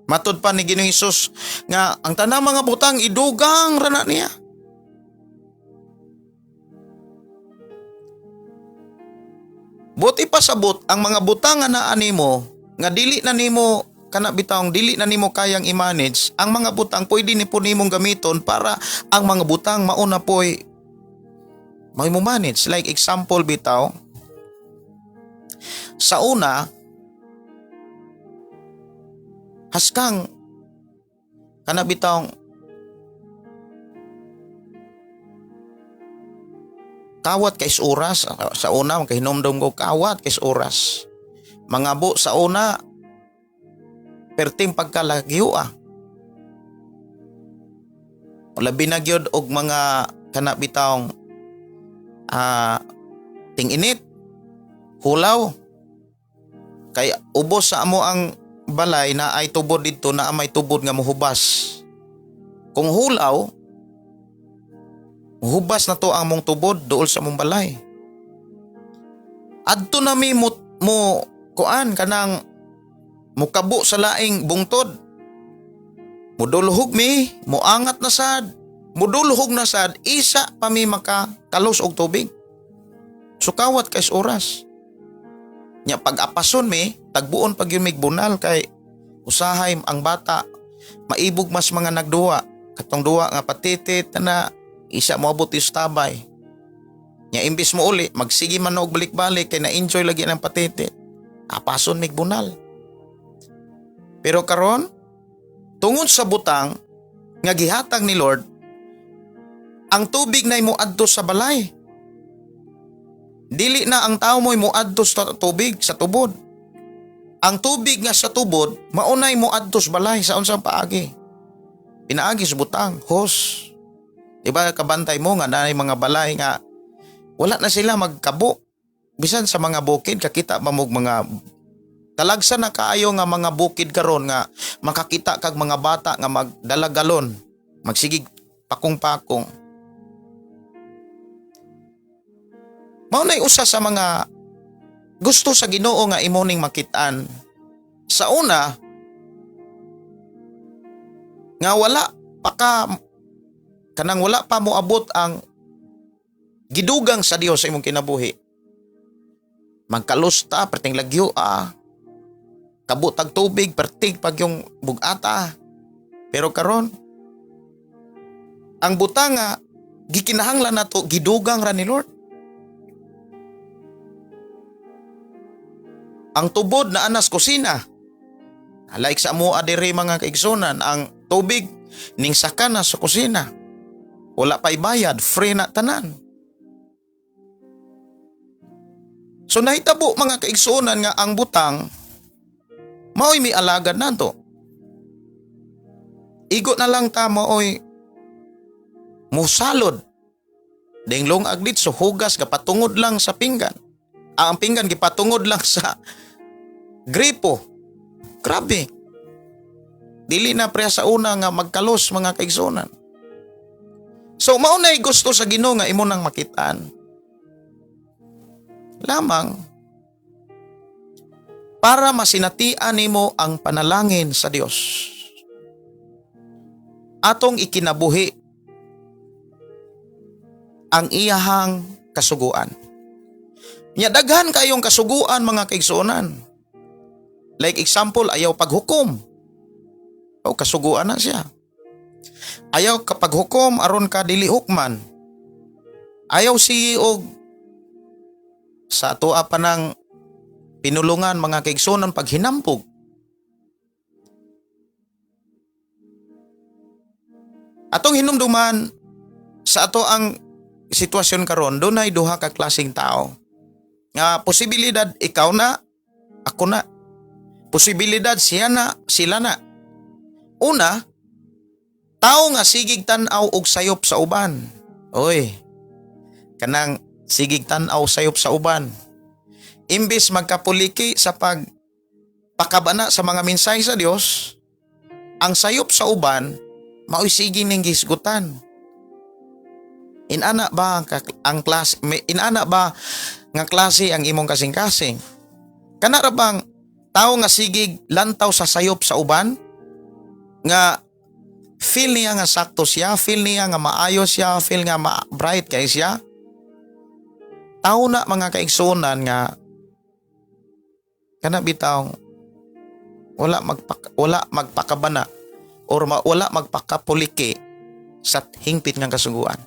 Matud pa ni Ginoong Hesus nga ang tanang mga butang idugang ra na niya. Buti pasabot ang mga butang nga naa nimo nga dili na nimo, kana bitawng dili na nimo kayang i-manage ang mga butang, pwede ni po nimong gamiton para ang mga butang mauna poy may mo manage. Like example bitaw, sa una haskang kana bitawng kawat kay oras. Sa una, kahinomdom ko, kawat kay oras mangabo. Sa una, perting pagkalagyo ah. Labi na gyud og mga kana bitawng ting-init, hulaw, kay ubos sa amo ang balay na ay tubod dito na may tubod nga mohubas. Kung hulaw, hubas na to ang mong tubod duol sa mong balay. Adto na mi mo kuan, kanang mukabo sa laing bungtod. Mudulhog mi, muangat na sad, mudulhog na sad, isa pa mi maka kalos og tubig. Sukawat kay oras. Nya pag apason mi, tagbuon pag yun bunal kay usahay ang bata maibog mas mga nagduwa, katong duwa nga patitit na isa moabot is tabay. Nya imbis mo uli, magsige man og balik-balik kay na-enjoy lagi ng patitit. Apason mig bunal. Pero karon, tungod sa butang nga gihatag ni Lord, ang tubig na moadto sa balay. Dili na ang tao mo'y moadto sa tubig sa tubod. Ang tubig nga sa tubod, maunay moadto sa balay sa unsang paagi. Pinaagi sa butang, hose. Di ba kabantay mo nga naay mga balay nga wala na sila magkabo? Bisan sa mga bukid, kakita ba mo mga talagsa na kaayo nga mga bukid karon nga makakita kag mga bata nga magdala galon, magsigig pakong-pakong? Mao nay usa sa mga gusto sa Ginoo nga imo ning makit-an. Sa una nga wala pa ka, kanang wala pa moabot ang gidugang sa Dios sa imong kinabuhi. Magkalusta, perting lagyo ah. Kabutag tubig, pertig pag yung bugata. Pero karon, ang butang nga gikinahanglan nato, gidugang ra ni Lord. Ang tubod na anas kusina. Like sa amoa diri, mga kaigsunan, ang tubig ning saka na sa kusina. Wala pa bayad, free na tanan. So nahitabo, mga kaigsunan, nga ang butang mao'y may alagad nato. Igo na lang ta mao'y musalod. Denglong aglit so hugas gapatungod lang sa pinggan. Ah, ang pinggan gipatungod lang sa gripo. Grabe. Dili na pre sa una nga magkalos, mga kaigsunan. So mao nay gusto sa Ginoo nga imo nang makitaan. Lamang para masinatian nimo ang panalangin sa Dios. Atong ikinabuhi ang iyahang kasuguan. Nya daghan kayong kasuguan, mga kaigsuonan. Like example, ayaw paghukom. O kasuguan na siya. Ayaw kapag hukom aron ka dili hukman. Ayaw si og sa atoa pa ng pinulungan, mga kaigsuonan, paghinampog. Atong hinumduman sa ato ang sitwasyon karon, dunay duha ka klaseng tao. Nga posibilidad ikaw na, ako na. Posibilidad siya na, sila na. Una, tao nga sigig tan-aw og sayop sa uban. Oy, kanang sigig tan-aw sayop sa uban. Imbis magkapuliki sa pag pakabana sa mga mensahe sa Dios, ang sayop sa uban mao'y sige ning gisgutan. Inana ba ang klase, inana ba nga klase ang imong kasing-kasing? Kana ra bang tao nga sigig lantaw sa sayop sa uban? Nga feel niya nga sakto siya, feel niya nga maayo siya, feel nga bright kay siya. Tao na, mga kaigsunan, nga kana bitaw wala magpakabana or wala magpakapuliki sa hingpit nga kasuguan.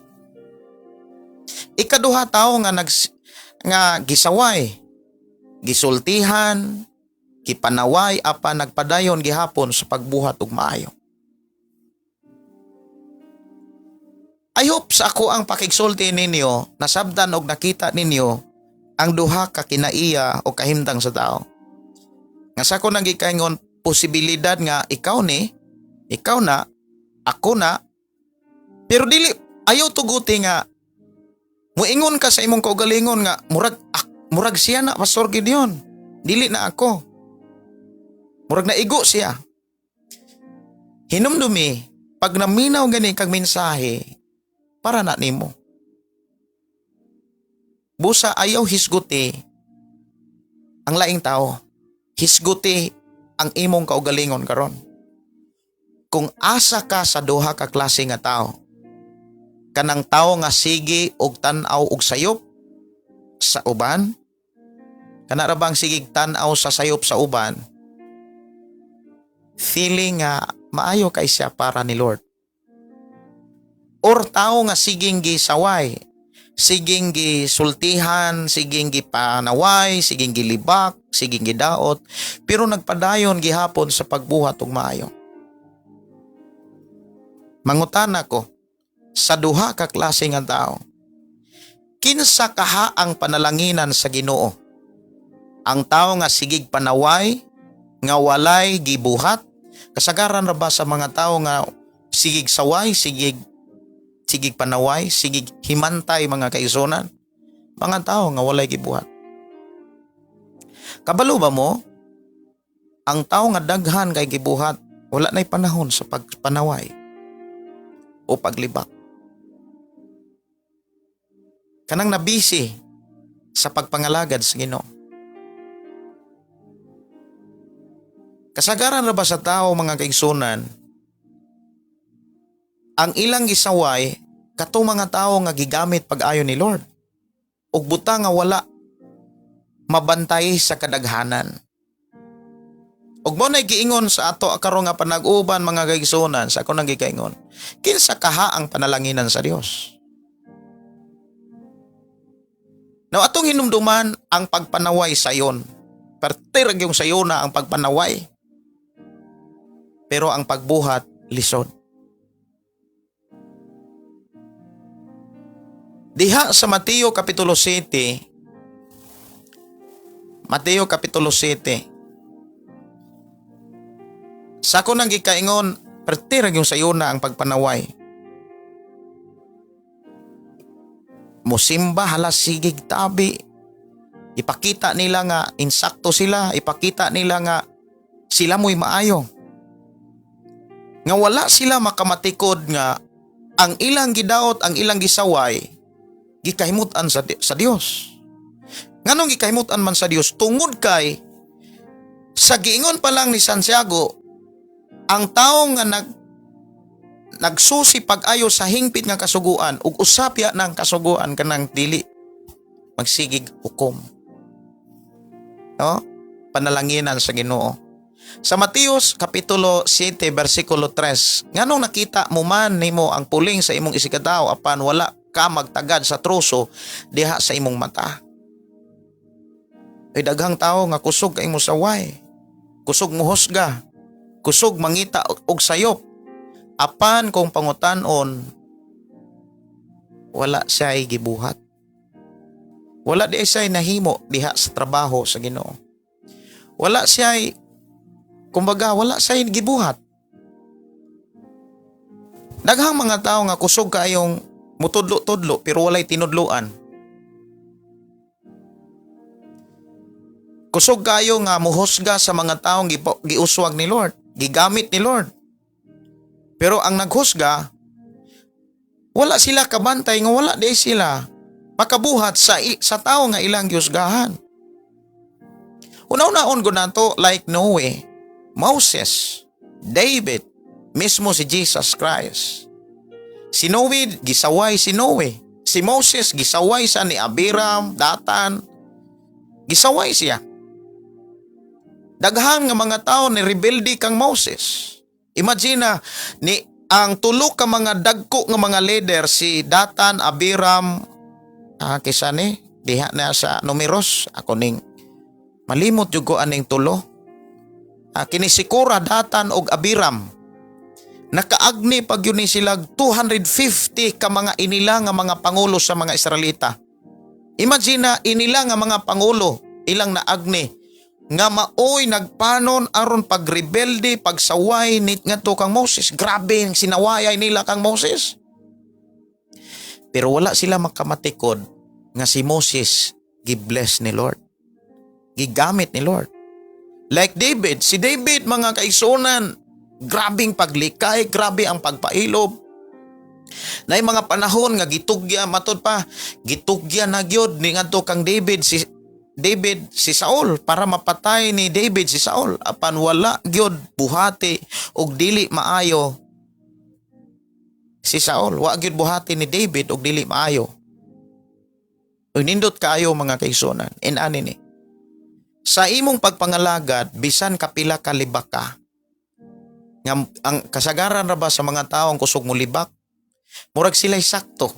Ikaduha, tao nga nga gisaway, gisultihan, gipanaway apan nagpadayon gihapon sa pagbuhat og maayo. I hope sa ako ang pakigsulti ninyo, nasabdan og nakita ninyo ang duha ka kinaiya o kahimtang sa tao. Nga sa ako nang gikaingon, posibilidad nga ikaw ni, ikaw na, ako na, pero dili ayaw tuguti nga muingon ka sa imong kaugalingon nga murag siya na, Pastor Gideon. Dili na ako. Murag naigo siya. Hinumdumi, pag naminaw gani kag mensahe, para na nimo. Busa ayaw hisguti ang laing tao. Hisguti ang imong kaugalingon karon. Kung asa ka sa duha ka klase nga tao, kanang tao nga sige og tan-aw og sayop sa uban, kana ra bang sigig tan-aw sa sayop sa uban, feeling nga maayo kay siya para ni Lord. Or tao nga siging gisaway, siging gisultihan, siging gipanaway, siging gilibak, siging gidaot, pero nagpadayon gihapon sa pagbuhat og maayo. Mangutana ko, sa duha ka klase nga tao, kinsa kaha ang panalanginan sa Ginoo? Ang tao nga sigig panaway, nga walay gibuhat? Kasagaran ra ba sa mga tao nga sigig saway, sigig panaway, sigig himantay, mga kaigsunan, mga tao nga walay gibuhat? Kabalo ba mo? Ang tao nga daghan kay gibuhat, wala na'y panahon sa pagpanaway o paglibak. Kanang nabisi sa pagpangalagad sa Ginoo. Kasagaran ra ba sa tao, mga kaigsunan, ang ilang gisaway katong mga tao nga gigamit pag-ayo ni Lord ug buta nga wala mabantay sa kadaghanan. Ug mao nay giingon sa ato karon nga panag-uban, mga kaigsuonan, sa ako nang gikaingon. Kinsa kaha ang panalanginan sa Dios? Now atong hinumduman ang pagpanaway sayon. Perti ra gyung sayona ang pagpanaway. Pero ang pagbuhat lisod. Diha sa Mateo Kapitulo 7, Mateo Kapitulo 7, sa ako nang gikaingon, perti ra gyung sayona ang pagpanaway. Musimba hala sigig tabi. Ipakita nila nga insakto sila, ipakita nila nga sila mo'y maayo. Nga wala sila makamatikod nga ang ilang gidaot, ang ilang gisaway, gikahimutan sa Dios. Nganong gikahimutan man sa Dios? Tungod kay sa giingon pa lang ni Santiago, ang tawo nga nagsusi pag-ayo sa hingpit nga kasuguan ug usapya ng kasuguan kanang dili magsigig hukom. No? Panalanginan sa Ginoo. Sa Mateus Kapitulo 7 bersikulo 3, nganong nakita mo man nimo ang puling sa imong isigkatawo apan wala ka magtagad sa troso diha sa imong mata? Ay, daghang tao nga kusog kay mo saway. Kusog mo husga. Kusog mangita og sayop. Apan kung pangutan-on, wala siya gibuhat. Wala di siya nahimo diha sa trabaho sa Ginoo. Wala siya, kumbaga, wala siya gibuhat. Daghang mga tao nga kusog kaayong mutudlo-tudlo pero walay tinudloan. Kusog kayo nga muhusga sa mga taong giuswag ni Lord, gigamit ni Lord. Pero ang naghusga, wala sila kabantay nga wala di sila makabuhat sa tao nga ilang gihusgahan. Una-unaon ko nato like Noe, Moses, David, mismo si Jesus Christ. Si Noe, gisaway si Noe. Si Moses, gisaway sa ni Abiram, Datan. Gisaway siya. Daghan nga mga tao ni rebelde kang Moses. Imagine na, ni ang tulo ka mga dagko nga mga leader, si Datan, Abiram, kisa ni diha na sa Numeros, ako ning malimot jud ko aning tulo. Kini si Cora, Datan og Abiram. Nakaagni pag yun ni sila 250 ka mga inila nga mga pangulo sa mga Israelita. Imagine na inila nga mga pangulo ilang naagni nga maoy nagpanon aron pagrebelde, pagsaway ni ngadto kang Moses. Grabe ang sinawayay nila kang Moses. Pero wala sila makamatikod nga si Moses gi-bless ni Lord. Gigamit ni Lord. Like David, si David, mga kaigsuonan, grabing paglikay, grabe ang pagpailob. Na mga panahon nga gitugya, matod pa, gitugya na gyud ni ngadto kang David si Saul para mapatay ni David si Saul, apan wala gyud buhati og dili maayo si Saul. Wa gyud buhati ni David og dili maayo. Ug nindot kaayo, mga kaigsuonan, inani ni sa imong pagpangalagad, bisan kapila ka libak ka, nga ang kasagaran ra ba sa mga tawo ang kusog mo libak, murag sila'y sakto.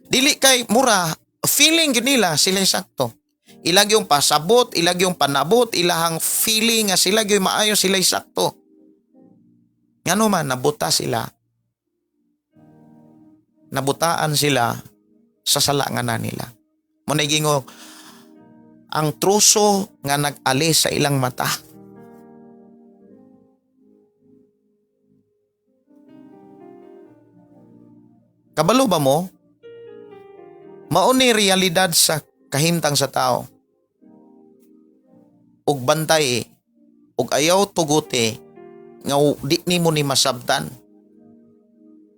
Dili kay mura, feeling gyud nila sila'y sakto. Ilag yung pasabot, ilag yung panabot, ilahang feeling nga sila gyud maayo, sila'y sakto. Ngano man nabuta sila. Nabutaan sila sa sala nga na nila. Mao na gingo ang truso nga nag-ali sa ilang mata. Kabalo ba mo? Mao ni realidad sa kahimtang sa tao. Ug bantay ug ayaw tuguti nga di nimo ni masabtan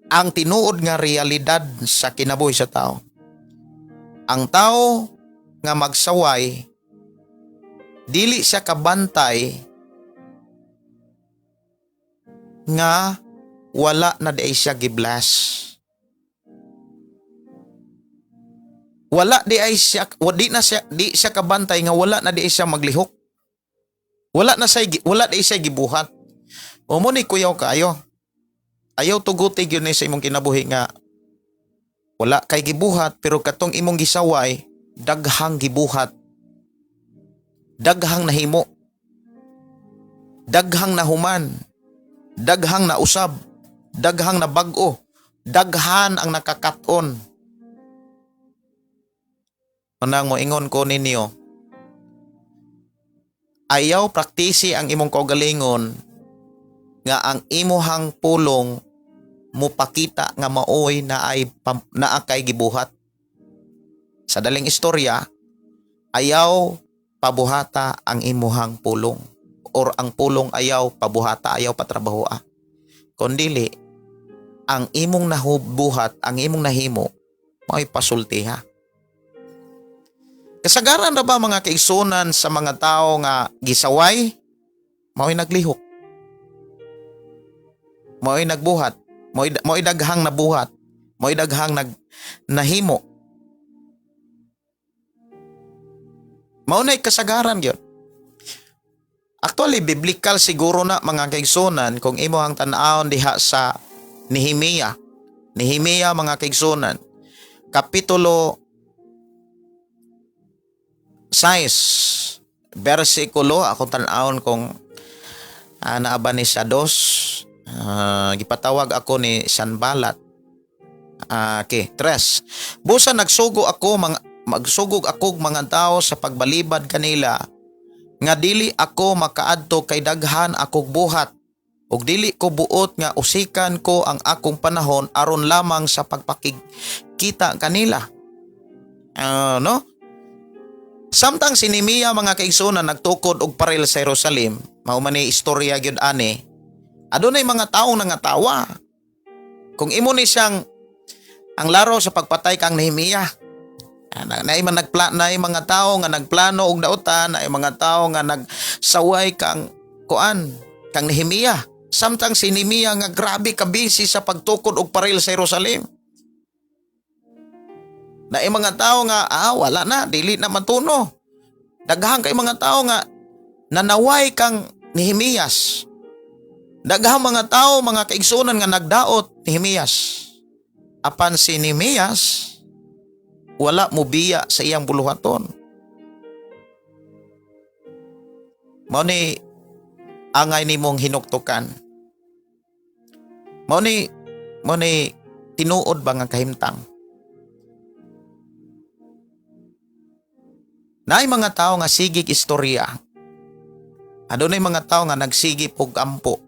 ang tinuod nga realidad sa kinabuhi sa tao. Ang tao nga magsaway, dili siya kabantay nga wala na di ay siya gibless. Wala di ay siya, di na siya, di siya kabantay nga wala na di ay siya maglihok. Wala na siya gibuhat. O mo ni kuyaw kaayo. Ayaw tuguti gyud ni sa imong kinabuhi nga wala kay gibuhat, pero katong imong gisaway daghang gibuhat. Daghang nahimo. Daghang nahuman. Daghang nausab. Daghang nabag-o. Daghan ang nakakaton. Manang moingon ko ninyo, ayaw praktisi ang imong kaugalingon nga ang imuhang pulong mupakita nga maoy na ay naa kay gibuhat. Sa daling istorya, ayaw pabuhata ang imuhang pulong or ang pulong ayaw pabuhata, ayaw patrabahoa. Kon dili, ang imong nahubuhat, ang imong nahimo, mao'y pasultiha. Kasagaran ra ba, mga kaigsunan, sa mga tao nga gisaway, mao'y naglihok? Mao'y nagbuhat, mao'y daghang nabuhat, mao'y daghang nahimo. Mao na'y kasagaran gyud. Actually, biblical siguro na, mga kaigsunan, kung imo ang tan-awon diha sa Nehemia. Nehemia, mga kaigsunan, Kapitulo 6, versikulo, ako tan-awon kung naa ba ni sa dos. Gipatawag ako ni Sanbalat. Okay, tres. Busa nagsugog ako mga tao sa pagbalibad kanila nga dili ako makaadto kay daghan akong buhat ug dili ko buot nga usikan ko ang akong panahon aron lamang sa pagpakigkita kanila. No? Samtang si Nehemia, mga kaigsunan, nagtukod og paril sa Jerusalem, mao man ni istorya gyud ani. Adunay mga taong nangatawa. Kung imo ni siyang ang laro sa pagpatay kang Nehemia. Naay mga tao nga nagplano og dautan, naay mga tao nga nagsaway kang kuan, kang Nehemia. Samtang si Nehemia nga grabe ka busy sa pagtukod og paril sa Jerusalem. Naay mga tao nga wala na, dili na matuno. Daghan kay mga tao nga nanaway kang Nehemias. Daghang mga tao, mga kaigsunan, nga nagdaot Nehemias. Apan si Nehemias wala mobiya sa iyang buluhaton. Mao ni angay nimong hinuktukan. Mao ni tinuod ba nga kahimtang? Naay mga tao nga sigig istorya. Adunay mga tao nga nagsigi og ampo.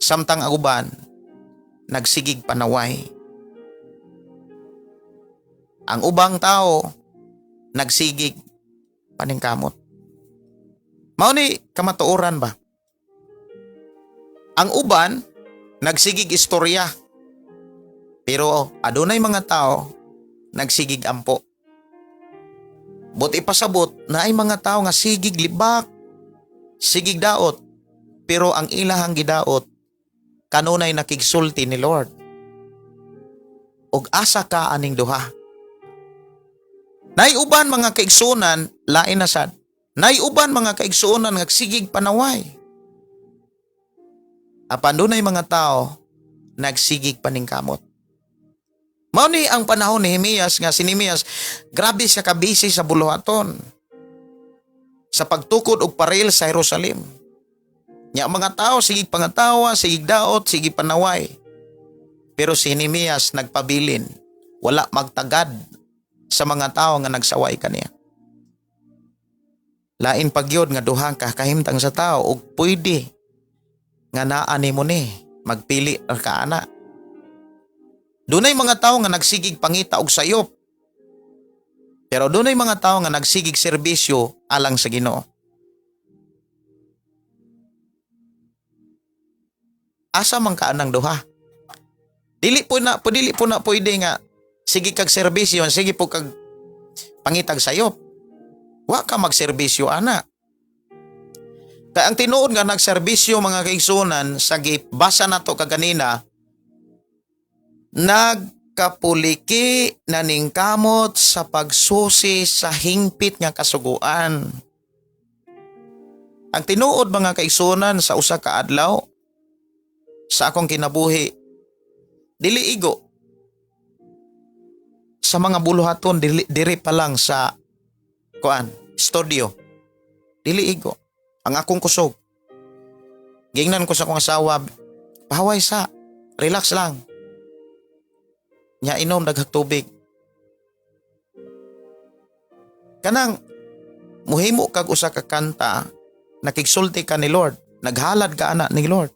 Samtang ang uban nagsigig panaway. Ang ubang tao nagsigig paningkamot. Mao ni kamatuoran ba? Ang uban nagsigig istorya. Pero adunay mga tao nagsigig ampo. But ipasabot naay mga tao nga sigig libak, sigig daot, pero ang ilahang gidaot kanunay nakigsulti ni Lord. Og asa ka aning duha? Nay uban, mga kaigsunan, lain na sad. Nay uban, mga kaigsunan, nga sigig panaway. Apan dunay mga tao nagsigig paningkamot. Mao ni ang panahon ni Nehemias nga si Nehemias grabe siya ka busy sa buluhaton sa pagtukod og paril sa Jerusalem. Nya ang mga tao sigig pangatawa, sigig daot, sigig panaway. Pero si Nehemias nagpabilin, wala magtagad sa mga tao nga nagsaway kaniya. Lain pagyod nga duhang kahimtang sa tao ug pwede nga naa nimo ni magpili ra ka ana. Dunay mga tao nga nagsigig pangita og sayop. Pero dunay mga tao nga nagsigig serbisyo alang sa Ginoo. Asa man ka anang duha? Dili po na pwede nga sige kag serbisyo, sige po kag pangitag sayop. Wa ka magserbisyo ana. Kay ang tinuod nga nagserbisyo, mga kaigsunan, sa gibasa nato kaganina, nagkapuliki naningkamot sa pagsusi sa hingpit nga kasuguan. Ang tinuod, mga kaigsunan, sa usa ka adlaw sa akong kinabuhi, dili igo sa mga buluhaton dili, diri pa lang sa kuan studio, dili igo ang akong kusog. Gingnan ko sa akong asawa, "Pahaway sa, relax lang nya, inom daghang tubig." Kanang muhimo kag usa ka kanta, nakigsulti ka ni Lord, naghalad ka ana ni Lord,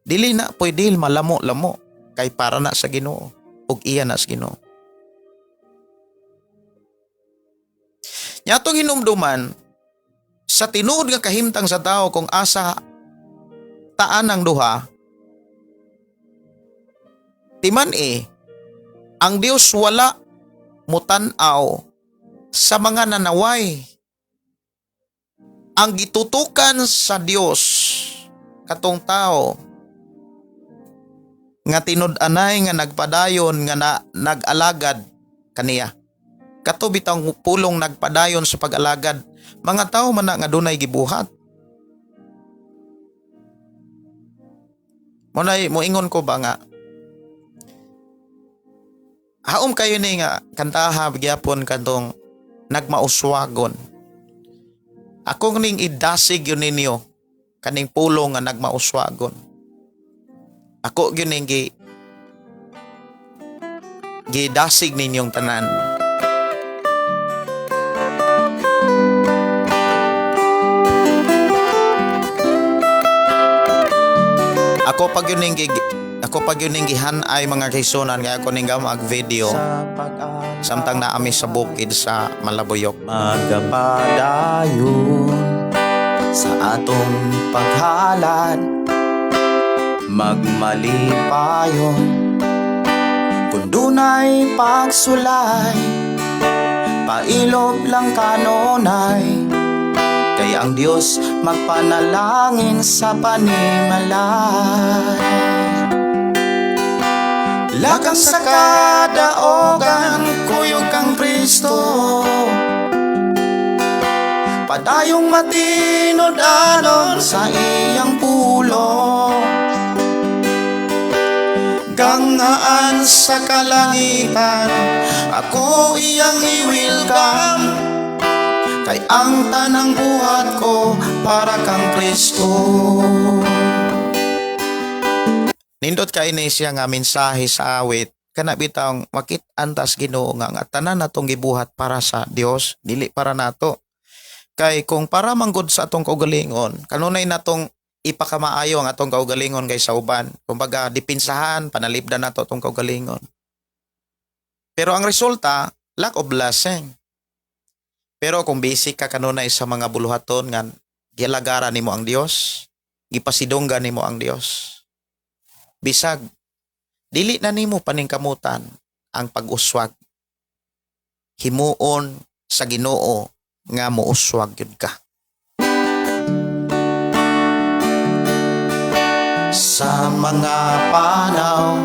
dili na pwede malamo-lamo kay para na sa Ginoo ug iya na sa Ginoo. Nya atong hinumduman sa tinuod nga kahimtang sa tao kung asa taan ang duha timan eh ang Dios wala mutan-aw sa mga nanaway. Ang gitutukan sa Dios katong tao nga tinud-anay nga nagpadayon nga nag-alagad kaniya. Kato bitang pulong nagpadayon sa pag-alagad, mga tao man na nga dunay gibuhat. Mo nay moingon ko ba nga haom kayo ni nga kantaha gyapon katong nagmauswagon. Ako ning idasig yun ninyo kaning pulong nga nagmauswagon. Ako gyud ning gidasig ninyong tanan. Ako pag yun ning gihan-ay, mga kaigsunan, kaya ako ning gamag video samtang naami sa bukid sa Malabuyok. Magapadayon sa atong paghalad, magmalipayon kung dunay pagsulay, pailob lang kanunay, kay ang Dios magpanalangin sa panimalay. Lakang sa kadaogan, kuyog kang Kristo, padayong matinud-anon sa iyang pulong. Gangaan sa kalangitan, ako iyang i-welcome, kay ang tanang buhat ko para kang Kristo. Nindot kay ni siya nga mensahe sa awit, kana bitang makit-an tas Ginoo nga ang tanan natong gibuhat para sa Dios, dili para nato. Kay kung para manggod sa atong kaugalingon, kanunay natong ipakamaayo ang atong kaugalingon kay sa uban. Kumbaga dipinsahan, panalipdan nato atong kaugalingon. Pero ang resulta, lack of blessing. Pero kung busy ka kanunay sa mga buluhaton nga gilagaran nimo ang Dios, gipasidonggan nimo ang Dios, bisag dili na nimo paningkamutan ang pag-uswag, himuon sa Ginoo nga mouswag gyud ka. Sa mga panaw,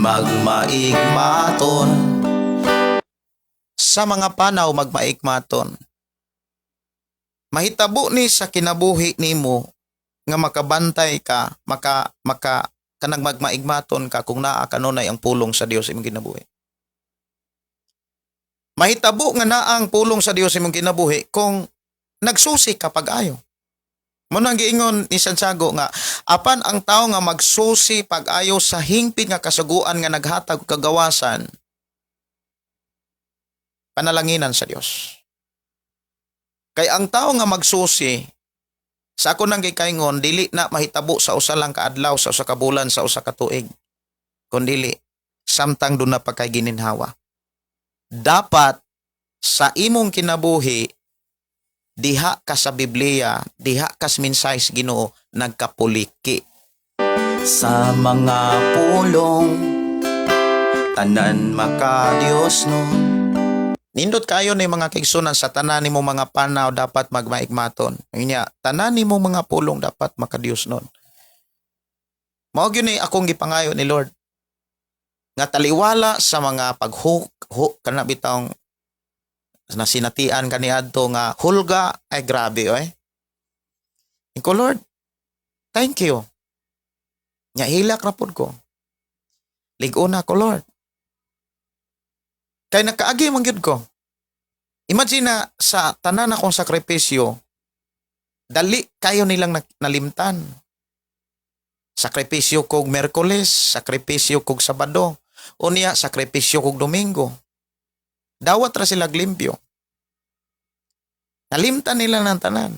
magmaigmaton. Sa mga panaw, magmaigmaton. Mahitabo ni sa kinabuhi nimo nga makabantay ka, maka maka kanang magmaigmaton ka kung naa kanunay ang pulong sa Dios imong kinabuhi. Mahitabo nga naa ang pulong sa Dios imong kinabuhi kung nagsusi ka pag-ayo. Mo nang giingon ni Santiago nga apan ang tao nga magsusi pag-ayo sa hingpit nga kasuguan nga naghatag og kagawasan, panalanginan sa Dios. Kay ang tao nga magsusi, sa ako nang gikaingon, dili na mahitabo sa usa lang ka adlaw, sa usa ka bulan, sa usa ka tuig. Kundili samtang duna pa kay gininhawa. Dapat sa imong kinabuhi, diha ka sa Biblia, diha ka sa mensahe sa Ginoo nagkapuliki. Sa mga pulong, tanan maka-Dios no. Nindot kayo ni mga kaigsunan, sa tanan nimo mga panaw dapat magmaigmaton. Unya, tanan nimo mga pulong dapat makadiyos nun. Mao gyud ni akong gipangayo ni Lord nga taliwala sa mga paghuk kana bitawng nasinatian kaniadto nga hulga ay grabe oy. Ingon ko, "Lord, thank you." Nya hilak ra pud ko. Lig-on ko, Lord. Kay nakaagi man gyud ko. Imagine na sa tanan akong sakripisyo, dali kayo nilang nalimtan. Sakripisyo kog Merkules, sakripisyo kog Sabado, unya sakripisyo kog Domingo. Dawat ra sila limpyo. Nalimtan nila ng tanan.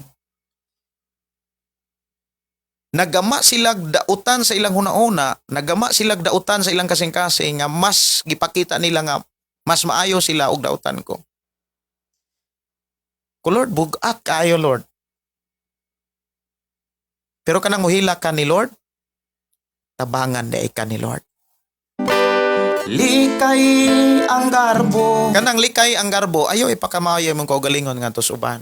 Nagama sila dautan sa ilang hunauna, nagama sila dautan sa ilang kasing-kasing nga mas gipakita nila nga mas maayo sila og dautan ko. Ko, "Lord, bugat kaayo, Lord." Pero kanang muhilak ka ni Lord, tabangan diay ka ni Lord. Likay ang garbo. Kanang likay ang garbo, ayaw ipakamayo imong kaugalingon ngadto sa uban.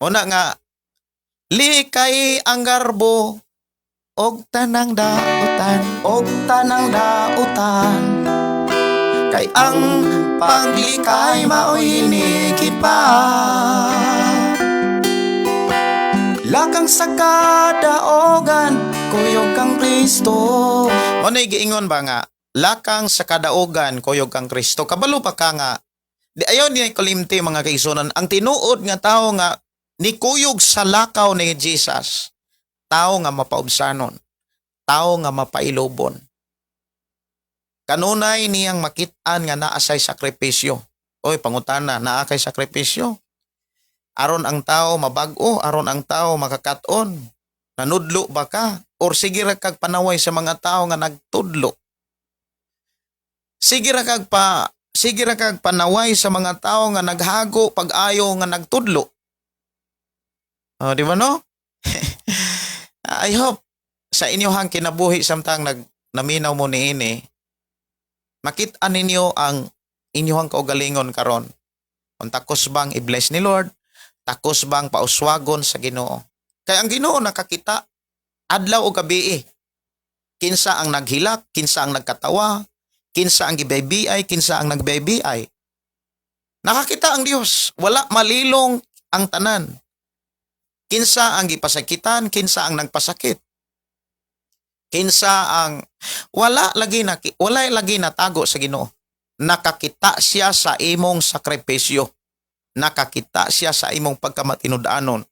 Una nga, likay ang garbo og tanang dautan. Og tanang dautan. Kay ang paglikay mao'y inikipa. Lakang sa kadaogan, kuyog kang Kristo. Mao na giingon ba nga, lakang sa kadaogan, kuyog kang Kristo. Kabalo pa ka nga, di ayaw niya kalimti, mga kaigsuonan, ang tinuod nga tao nga nikuyog sa lakaw ni Jesus, tao nga mapaubsanon, tao nga mapailobon. Kanunay niyang makit-an nga naa say sakripisyo. Oy, pangutana, naa kay sakripisyo? Aron ang tao mabag-o, aron ang tao makakaton. Nanudlo ba ka? Or sige ra kag panaway sa mga tao nga nagtudlo? Sige ra kag panaway sa mga tao nga naghago pag-ayo nga nagtudlo. Oh, di ba no? I hope sa inyohang kinabuhi samtang nag naminaw mo niini, makit-an ninyo ang inyohang kaugalingon karon. Kung takos bang i-bless ni Lord, takos bang pauswagon sa Ginoo. Kay ang Ginoo nakakita adlaw o gabi. Kinsa ang naghilak, kinsa ang nagkatawa, kinsa ang gibaybiay, kinsa ang nagbaybiay. Nakakita ang Dios, wala malilong ang tanan. Kinsa ang gipasakitan, kinsa ang nagpasakit. Kinsa ang wala lagi natago sa Ginoo. Nakakita siya sa imong sakripisyo. Nakakita siya sa imong pagkamatinud-anon.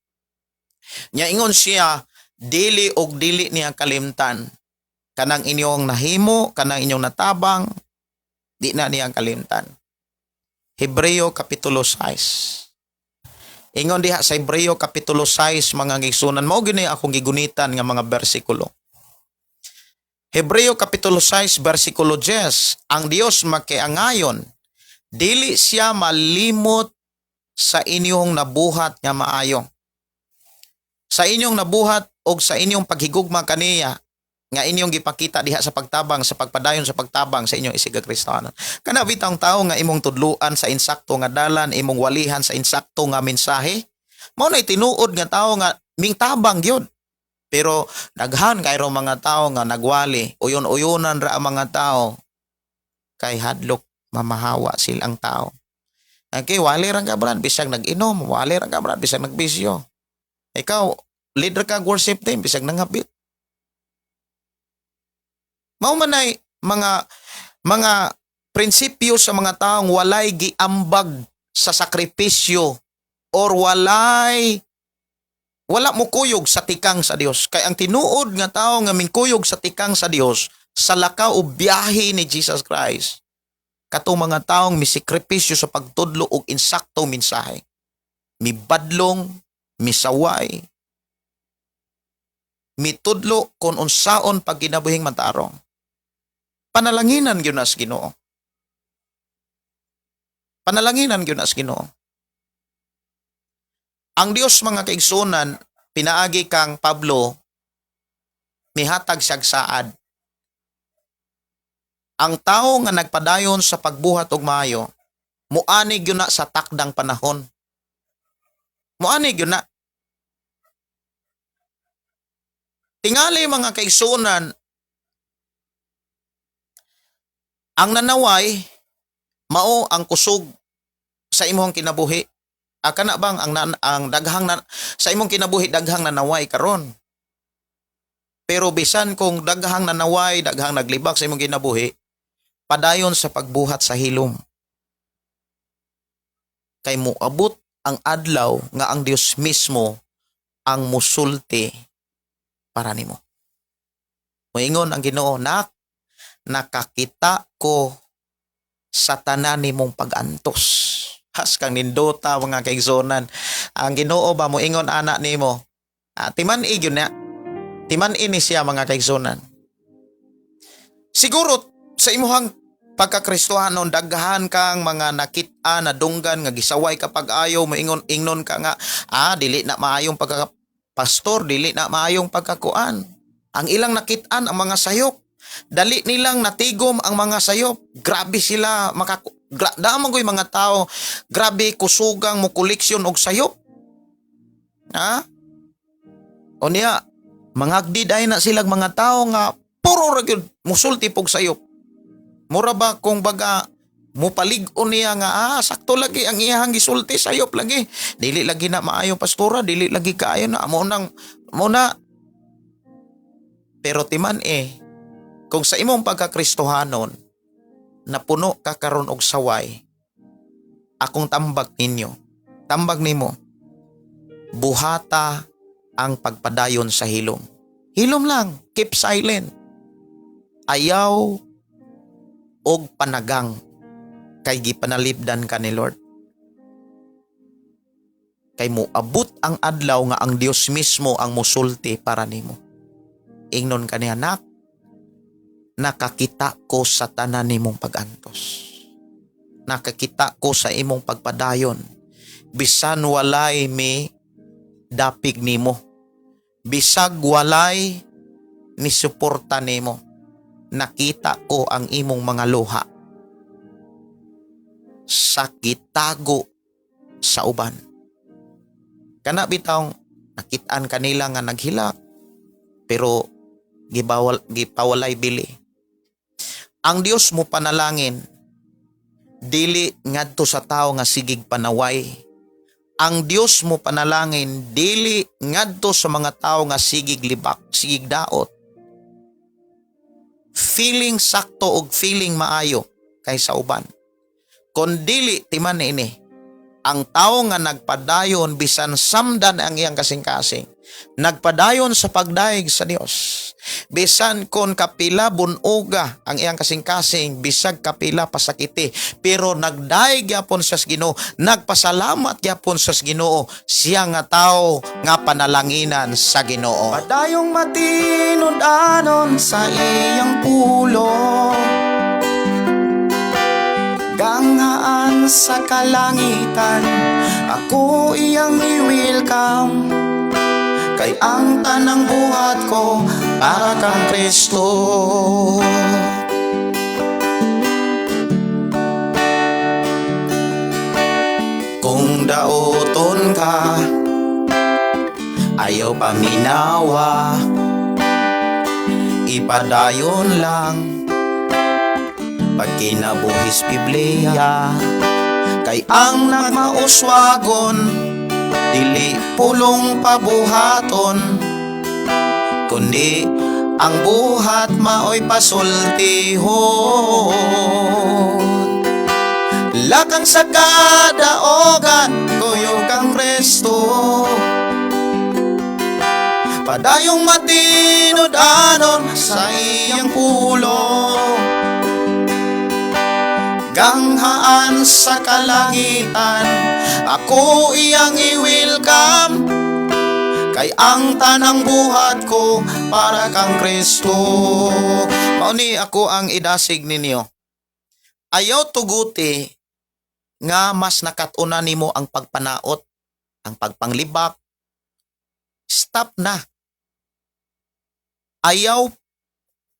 Nya ingon siya, dili og dili niya kalimtan. Kanang inyong nahimo, kanang inyong natabang, di na niya kalimtan. Hebreo Kapitulo 6. Ingon diha sa Hebreo Kapitulo 6, mga kaigsuonan, mao gyud akong gigunitan nga mga bersikulo. Hebreo Kapitulo 6 versikulo 10, ang Dios makiangayon, dili siya malimot sa inyong nabuhat nga maayo. Sa inyong nabuhat og sa inyong paghigugma kaniya nga inyong gipakita diha sa pagtabang, sa pagpadayon sa pagtabang sa inyong isiga Kristiyano. Kana bitang tao nga imong tudluan sa insakto nga dalan, imong walihan sa insakto nga mensahe, mao na tinuod nga tao nga mingtabang gyud. Pero daghan kayro mga tao nga nagwali, uyon-uyonan ra ang mga tao kay hadlok mamahawa silang tao. Okay, wali ra ka, brad, bisag nag-inom, wali ra ka, brad, bisag nagbisyo. Ikaw, leader ka worship team, bisag nangabit. Mao man ay mga prinsipyo sa mga taong walay giambag sa sakripisyo or wala mo kuyog sa tikang sa Dios. Kay ang tinuod nga tao nga mingkuyog sa tikang sa Dios sa lakaw o biyahe ni Jesus Christ, katong mga taong misikripisyo sa pagtudlo og insakto mensahe, mibadlong, misaway, mitudlo kon unsaon pagkinabuhing matarong. Panalanginan gyud na sa Ginoo. Panalanginan gyud na sa Ginoo. Ang Dios, mga kaigsuonan, pinaagi kang Pablo, mihatag siyag saad. Ang tao nga nagpadayon sa pagbuhat og maayo, muani gyud na sa takdang panahon. Muani gyud na. Tingali, mga kaigsuonan, ang nanaway mao ang kusog sa imong kinabuhi. Ah, kana bang ang daghang na, sa imong kinabuhi daghang nanaway karon. Pero bisan kung daghang nanaway, daghang naglibak sa imong kinabuhi, padayon sa pagbuhat sa hilom. Kay moabot ang adlaw nga ang Dios mismo ang musulti para nimo. Moingon ang Ginoo, "Nak, nakakita ko sa tanan nimong pag-antos." Has kang nindota, mga kaigsuonan. Ang Ginoo ba moingon ana nimo? Ah, timan-i gyud na. Timan-i ni siya, mga kaigsuonan. Siguro sa imuhang pagkakristohanon, daghan kang mga nakit-a na dunggan nga gisaway ka pag-ayo, moingon ingnon ka nga, "Ah, dili na maayong pagka pastor, dili na maayong pagkakuan." Ang ilang nakit-an ang mga sayop. Dali nilang natigom ang mga sayop. Grabe sila maka damo ko'y mga tao, grabe kusugang mo koleksyon og sayop. Ha? O niya, mangagdi dahil na silang mga tao nga puro ra gyud musulti pog sayop. Mura ba kung baga mupalig-on niya nga, ah, sakto lagi ang iyahang gisulti, sayop lagi. Dili lagi na maayo pastora, dili lagi kaayo na mo nang mo na. Pero timan eh, kung sa imong pagkakristohanon napuno ka karon og saway, akong tambag ninyo, tambag nimo, buhata ang pagpadayon sa hilom. Hilom lang, keep silent. Ayaw og panagang kay gipanalipdan ka ni Lord. Kay moabot ang adlaw nga ang Dios mismo ang musulti para nimo. Ingnon ka niya, "Nak, nakakita ko sa tanan nimong pag-antos. Nakakita ko sa imong pagpadayon. Bisan walay mi dapig nimo. Bisag walay ni suporta nimo. Nakita ko ang imong mga luha sa gitago sa uban." Kana bitawng nakitaan kanila nga naghilak pero gibawal, gipawalay bili. Ang Dios mo panalangin dili ngadto sa tao nga sigig panaway. Ang Dios mo panalangin dili ngadto sa mga tao nga sigig libak, sigig daot. Feeling sakto og feeling maayo kaysa uban. Kon dili timan ini, ang tao nga nagpadayon bisan samdan ang iyang kasing-kasing, nagpadayon sa pagdayeg sa Dios. Bisan kon kapila bunuga ang iyang kasing-kasing, bisag kapila pasakiti, pero nagdayeg gyapon sa Ginoo, nagpasalamat gyapon sa Ginoo, siya nga tao nga panalanginan sa Ginoo. Padayong matinud-anon sa iyang pulong, ganghaan sa kalangitan, ako iyang i-welcome, kay ang tanang buhat ko para kang Kristo. Kung daoton ka, ayaw paminawa, ipadayon lang pagkinabuhis Biblia, kay ang nagmauswagon dili pulong pabuhaton, kundi ang buhat maoy pasultihon. Lakang sa kadaogan, kuyog kang Kristo. Padayong matinud-anon sa iyang pulong, ganghaan sa kalangitan, ako iyang i-welcome, kay ang tanang buhat ko para kang Kristo. Mao ni ako ang idasig ninyo. Ayaw tuguti nga mas nakatuna nimo ang pagpanaot, ang pagpanglibak. Stop na. Ayaw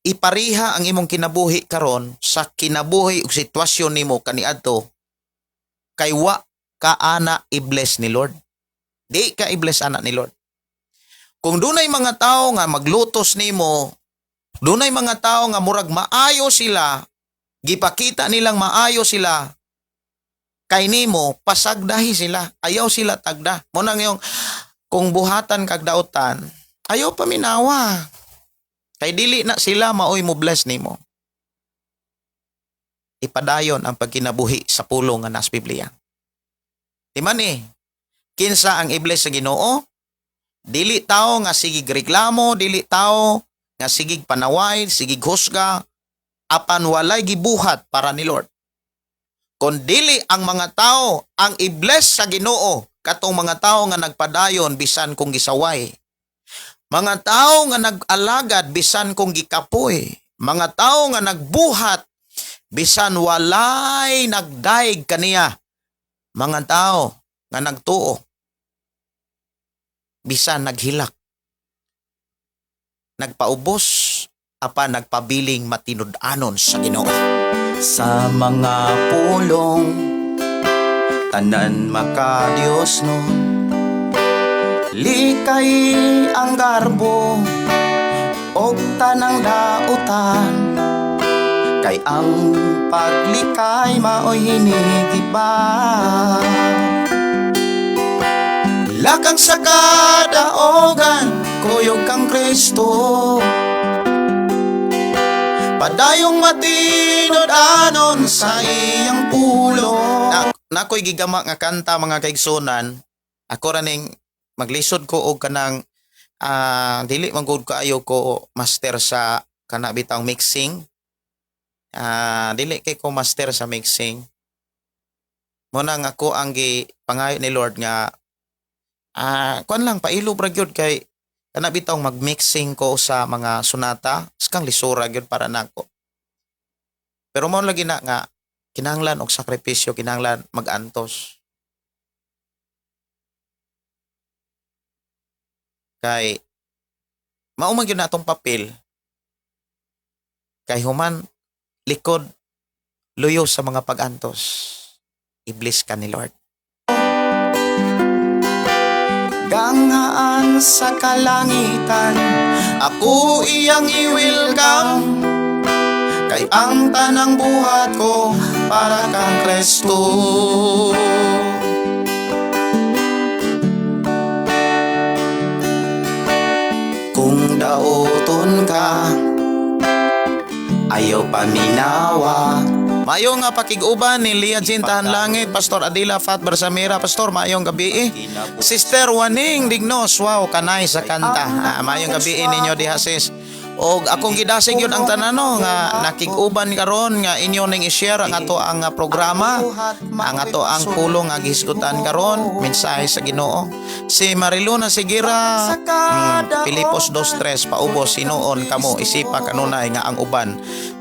ipariha ang imong kinabuhi karon sa kinabuhi ug sitwasyon nimo kaniadto kay wa ka ana i-bless ni Lord. Di ka i-bless ana ni Lord. Kung dunay mga tao nga maglutos nimo, dunay mga tao nga murag maayo sila, gipakita nilang maayo sila, Kay nimo pasagdahi sila, ayaw sila tagda. Mao nang yung kung buhatan kag dautan, ayaw paminawa. Kay dili na sila maoy mo bless nimo. Ipadayon ang pagkinabuhi sa pulong nga nas Biblia. Di man eh, kinsa ang i-bless sa Ginoo? Dili tao nga sigig reklamo, dili tao nga sigig panaway, sigig husga, apan walay gibuhat para ni Lord. Kon dili ang mga tao ang i-bless sa Ginoo, katong mga tao nga nagpadayon bisan kung gisaway. Mga tao nga nag-alagad bisan kung gikapoy. Mga tao nga nagbuhat bisan walay nagdaig kaniya. Mga tao nga nagtuo bisan naghilak. Nagpaubos apan nagpabiling matinud-anon sa Ginoo. Sa mga pulong, tanan maka-Diyos no. Likay ang garbo og tanang dautan, kay ang paglikay maoy hinigiba. Lakang sa kadaogan, kuyog kang Kristo. Padayong matinud-anon sa iyang pulong. Na, nakoy gigama nga kanta, mga kaigsunan. Ako ra ning maglisod ko og kanang dili man gud kaayo ko master sa kana bitang mixing. Dili kay ko master sa mixing. Mao nang ako ang gipangayo ni Lord nga kuan lang, pailob ra gyud, kay kana bitawng magmixing ko sa mga sonata skang lisura gyud para nako. Pero mao lagi na nga kinahanglan og sakripisyo, kinahanglan magantos. Kay mao man gyud na atong papel kay human likod luyo sa mga pag-antos, i-bless ka ni Lord. Ganghaan sa kalangitan, ako iyang i-welcome, kay ang tanang buhat ko para kang Kristo. Kung dauton ka, ayaw paminawa. Maayong nga pakig-uban ni Lia Jean Tahan Langit, Pastor Adila Fat Barsamira, Pastor, maayong gabi eh. Sister Waning Dignos, wow, kanay sa kanta. Maayong gabi eh ninyo diha, sis. Og akong gidasig yun ang tanan, no, nga nakig-uban karon nga inyo ning i-share ang ato ang programa, ang ato ang pulong nga gihisgutan karon, mensahe sa Ginoo. Si Mariluna Sigira, Pilipos 2:3, paubos hinuon kamo isipa kanunay nga ang uban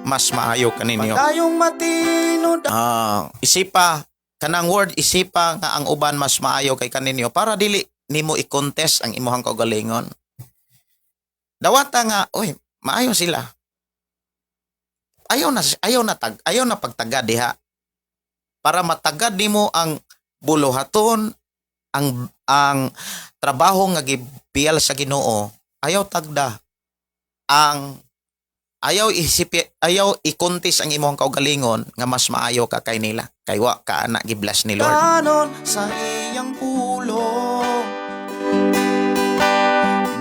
mas maayo kaninyo. Tayong matinud Isipa kanang word, isipa nga ang uban mas maayo kay kaninyo para dili nimo i-contest ang imuhang kaugalingon. Dawata nga, oy, maayo sila. Ayaw na pagtaga diha. Para matagad nimo ang buluhaton, ang trabaho nga gibiyal sa Ginoo, ayaw tagda ang ayaw isipi, ayaw i-contest ang imong kaugalingon nga mas maayo ka kay nila kay wa ka ana gi-bless ni Lord. Kanon sa iyang pulong.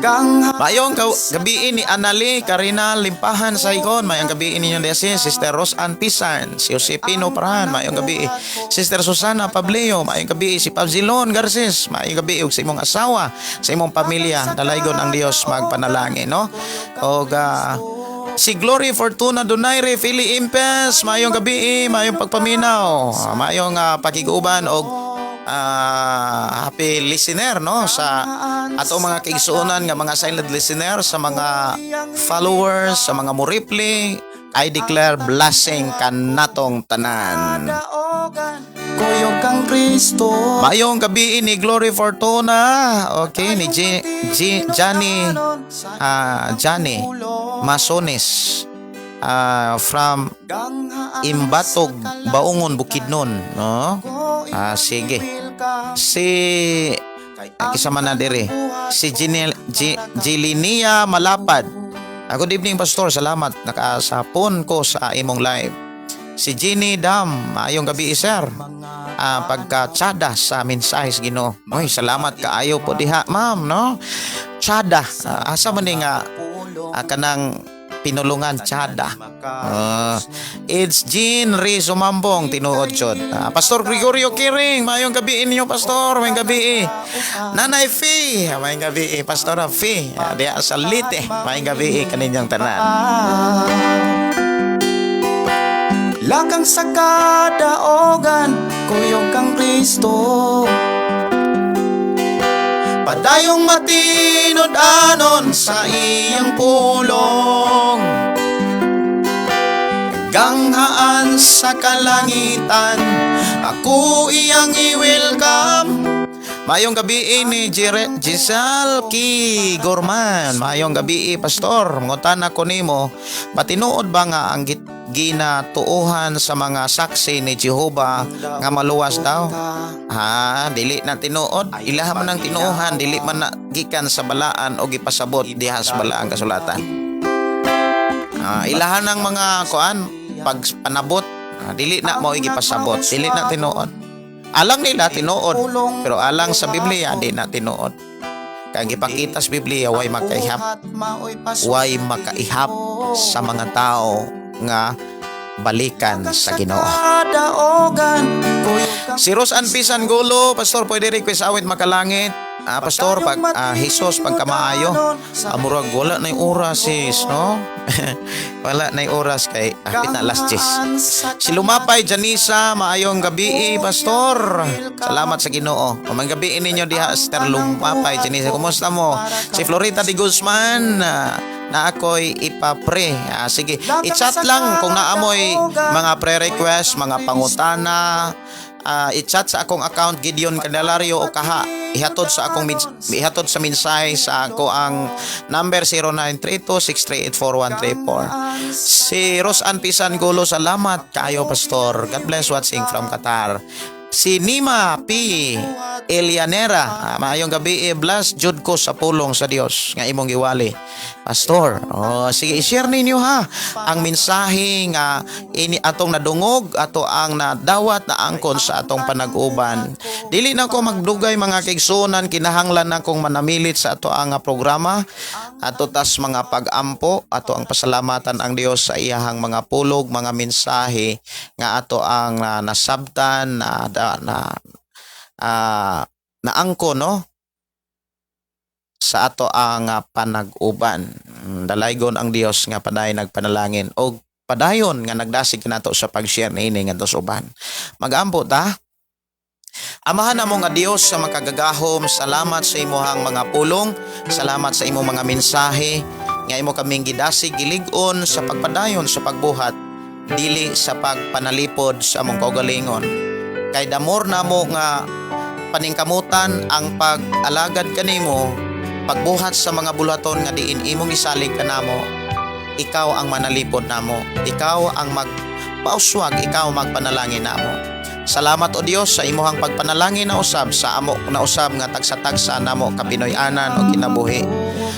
Ganghaan Maayong gabi ni Anali Karina Limpahan Saigon. Maayong gabi ninyo diya si Sister Rose Ann Pisan, si Josepino Parahan, maayong gabi. Sister Susana Pableo, maayong gabi. Si Pabzilon Garces, maayong gabi ug sa imong asawa, sa imong pamilya, dalaygon ang Dios magpanalangin, no? Og si Glory Fortuna Donaire Philly Impes, maayong gabi, maayong pagpaminaw, maayong pakiguban og happy listener, no, sa ato mga kaigsuonan nga mga silent listener, sa mga followers, sa mga muripli. I declare blessing kanatong tanan. Daogan, kuyog kang Kristo. Maayong gabi ni Glory Fortuna. Okay, ni G, G, Johnny Johnny Masones from Imbatog, Baungon, Bukidnon, no? Sige. Si kisama na dire si Ginel, G, Gilinia Malapad. Good evening, Pastor, salamat nakasapon ko sa imong live. Si Jenny Dam, maayong gabi, sir. Pagka-tsada sa mensahe sa Ginoo. Oy, salamat kaayo po diha, ma'am, no? Tsada. Asa man ni nga kanang pinulungan tsada? It's Jean Ray Sumambong, tinuod jud. Pastor Gregorio Kiring, maayong gabi inyo, Pastor, maayong gabi. Nanay Fee, maayong gabi, Pastora Fee, diha sa Leyte, maayong gabi kaninyong tanan. Lakang sa kadaogan, kuyog kang Kristo. Padayong matinud-anon sa iyang pulong. Ganghaan sa kalangitan, ako iyang i-welcome. Maayong gabi ni Giselle Ki Gorman. Maayong gabi, Pastor. Mangutana ko nimo, matinuod ba nga ang ginatuohan sa mga Saksi ni Jehova nga maluwas daw? Ha, dili na tinuod. Ilaha man ang tinuohan, dili man na gikan sa balaan o gipasabot diha sa balaang kasulatan. Ilahan ng mga kuan pag panabot, dili na mao gipasabot, dili na tinuod. Alang nila tinuod, pero alang sa Biblia di na tinuod. Kay ang gipakita sa Biblia, way makaihap sa mga tao nga balikan sa Ginoo. Kadaogan, kuyog kang Si Ros Ann Pisan Gulo, "Pastor, pwede request awit Makalangit?" Pastor, pag Jesus pagkamaayo. Murag wala na yung oras, sis, no? Wala na yung oras kay hapit na last 10. Si Lumapay Janisa, "Maayong gabi, Pastor. Salamat sa Ginoo." Maayong gabi ninyo diha, Sister Lumapay Janisa. Kumusta mo? Si Florita de Guzman, na ako'y ipapre. Sige, i-chat lang kung naamoy mga pre-request, mga pangutana, i-chat sa akong account Gideon Candelario o kaha ihatod sa mensahe sa ako ang number 0932-638-4134. Si Rosan Pisan Gulo, "Salamat kaayo, Pastor. God bless, watching from Qatar." Si Nima P. Elianera, "Maayong gabi, bless jud ko sa pulong sa Dios nga imong giwali, Pastor." Oh, sige, i-share ninyo ha ang mensahe nga ini atong nadungog, ato ang nadawat na angkon sa atong panag-uban. Dili na ko magdugay, mga kaigsuonan, kinahanglan na kong manamilit sa ato ang programa. Ato tas mga pag-ampo, ato ang pasalamatan ang Dios sa iyahang mga pulog, mga mensahe nga ato ang nasabtan na na, na naangko, no, sa ato ang panag-uban. Dalaygon ang Dios nga padayon nagpanalangin og padayon nga nagdasig kanato sa pag-share niini ngadto sa uban. Mag-ampo ta. Amahan namo nga Dios sa makagagahom, salamat sa imuhang mga pulong, salamat sa imong mga mensahe nga imo kaming gidasig gilig-on sa pagpadayon sa pagbuhat dili sa pagpanalipod sa among kaugalingon. Kay damor namo nga paningkamutan ang pag-alagad kanimo, pagbuhat sa mga buluhaton nga diin imong gisalig kanamo, ikaw ang manalipod namo, ikaw ang magpauswag, ikaw ang magpanalangin namo. Salamat, O Dios, sa imuhang pagpanalangin na usab sa amo na usab nga tagsa-tagsa namo kapinoy-anan o kinabuhi.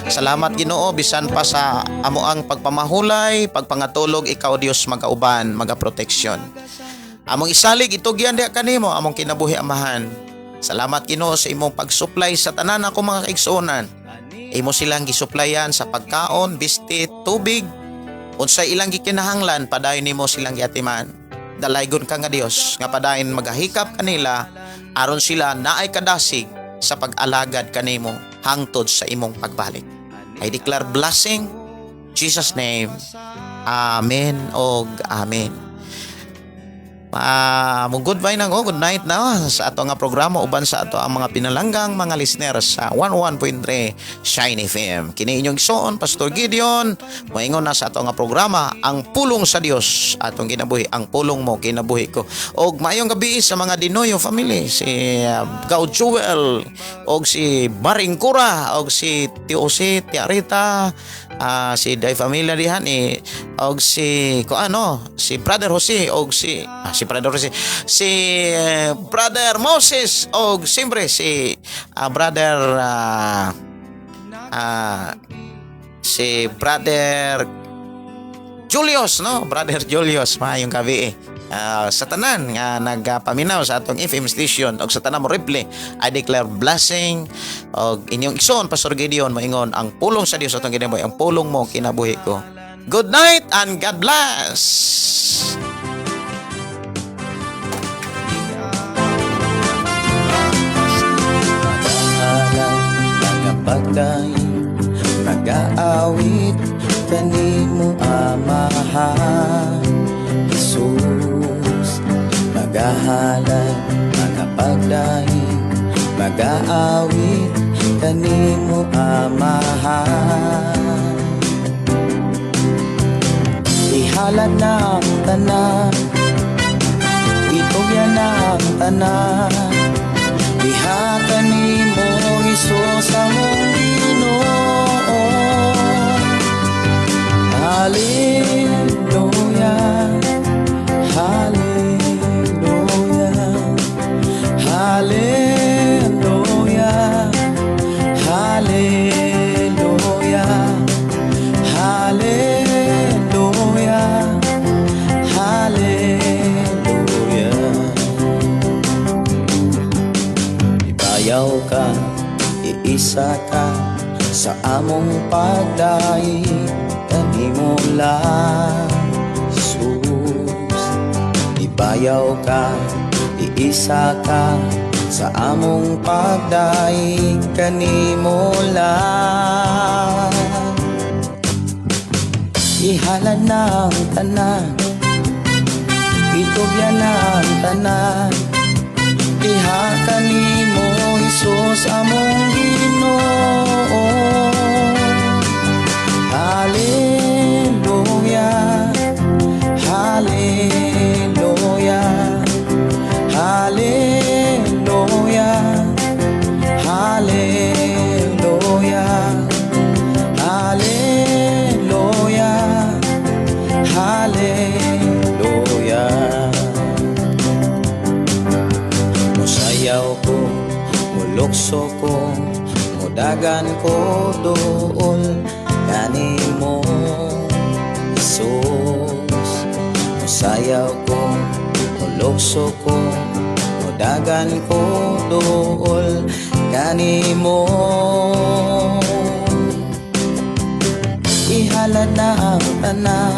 Salamat, Ginoo, bisan pa sa amo ang pagpamahulay, pagpangatulog, ikaw Dios magauban, magaproteksyon. Among isalig itugyan diha kanimo among kinabuhi, Amahan. Salamat, Ginoo, sa imong pagsupply sa tanan ako mga kaigsuonan. Imo silang gisuplayan sa pagkaon, bistit, tubig, unsay ilang gikinahanglan, padayon nimo silang giatiman. Dalaygon ka nga Dios nga padayon magahikap kanila aron sila naay kadasig sa pag-alagad kanimo hangtod sa imong pagbalik. I declare blessing, Jesus' name. Amen og amen. Mo goodbye na ko, good night na sa ato nga programa uban sa ato ang mga pinalanggang mga listeners sa 101.3 Shine FM. Kini inyong igsoon, Pastor Gideon, moingon na sa ato nga programa, ang pulong sa Dios atong kinabuhi, ang pulong mo kinabuhi ko. Og maayong gabi sa mga Dinoyo family, si Gao Joel og si Baring Kura og si Tio Jose, Tia Rita, si Day Familia dihan eh, og si ko ano, si Brother Jose og si Brother Jose, si Brother Moses og siyempre si Brother si Brother Julius, no? Brother Julius, maayong gabi. Sa tanan nga nagapaminaw sa atong FM station og sa tanan mo replay, I declare blessing og inyong igsoon, Pastor Gideon, moingon ang pulong sa Dios atong kinabuhi, ang pulong mo kinabuhi ko. Good night and God bless. Magahalay, magapagdaig, magaawit kanimo, Amahan Jesus. Magahalay, magapagdaig, magaawit kanimo, Amahan. Ihalad na ang tanan, itugyan na ang tanan. Diha kanimo, Hesus, among Ginoo. Hallelujah, Hallelujah, Hallelujah, Hallelujah, Hallelujah, Hallelujah. Ibayaw ka, iisa ka sa among pagdaig kanimo lang, Jesus. Ibayaw ka, iisa ka sa among pagdaig kanimo lang. Ihalad na ang tanan, itugyan na ang tanan. Diha kanimo, Hesus, among Ginoo. Hallelujah, Hallelujah, Hallelujah, Hallelujah, Hallelujah, Hallelujah. Musayaw ko, mulukso ko, mudagan ko duol kanimo, Jesus. Musayaw ko, mulukso ko, mudagan ko duol kanimo. Ihalad na ang tanan.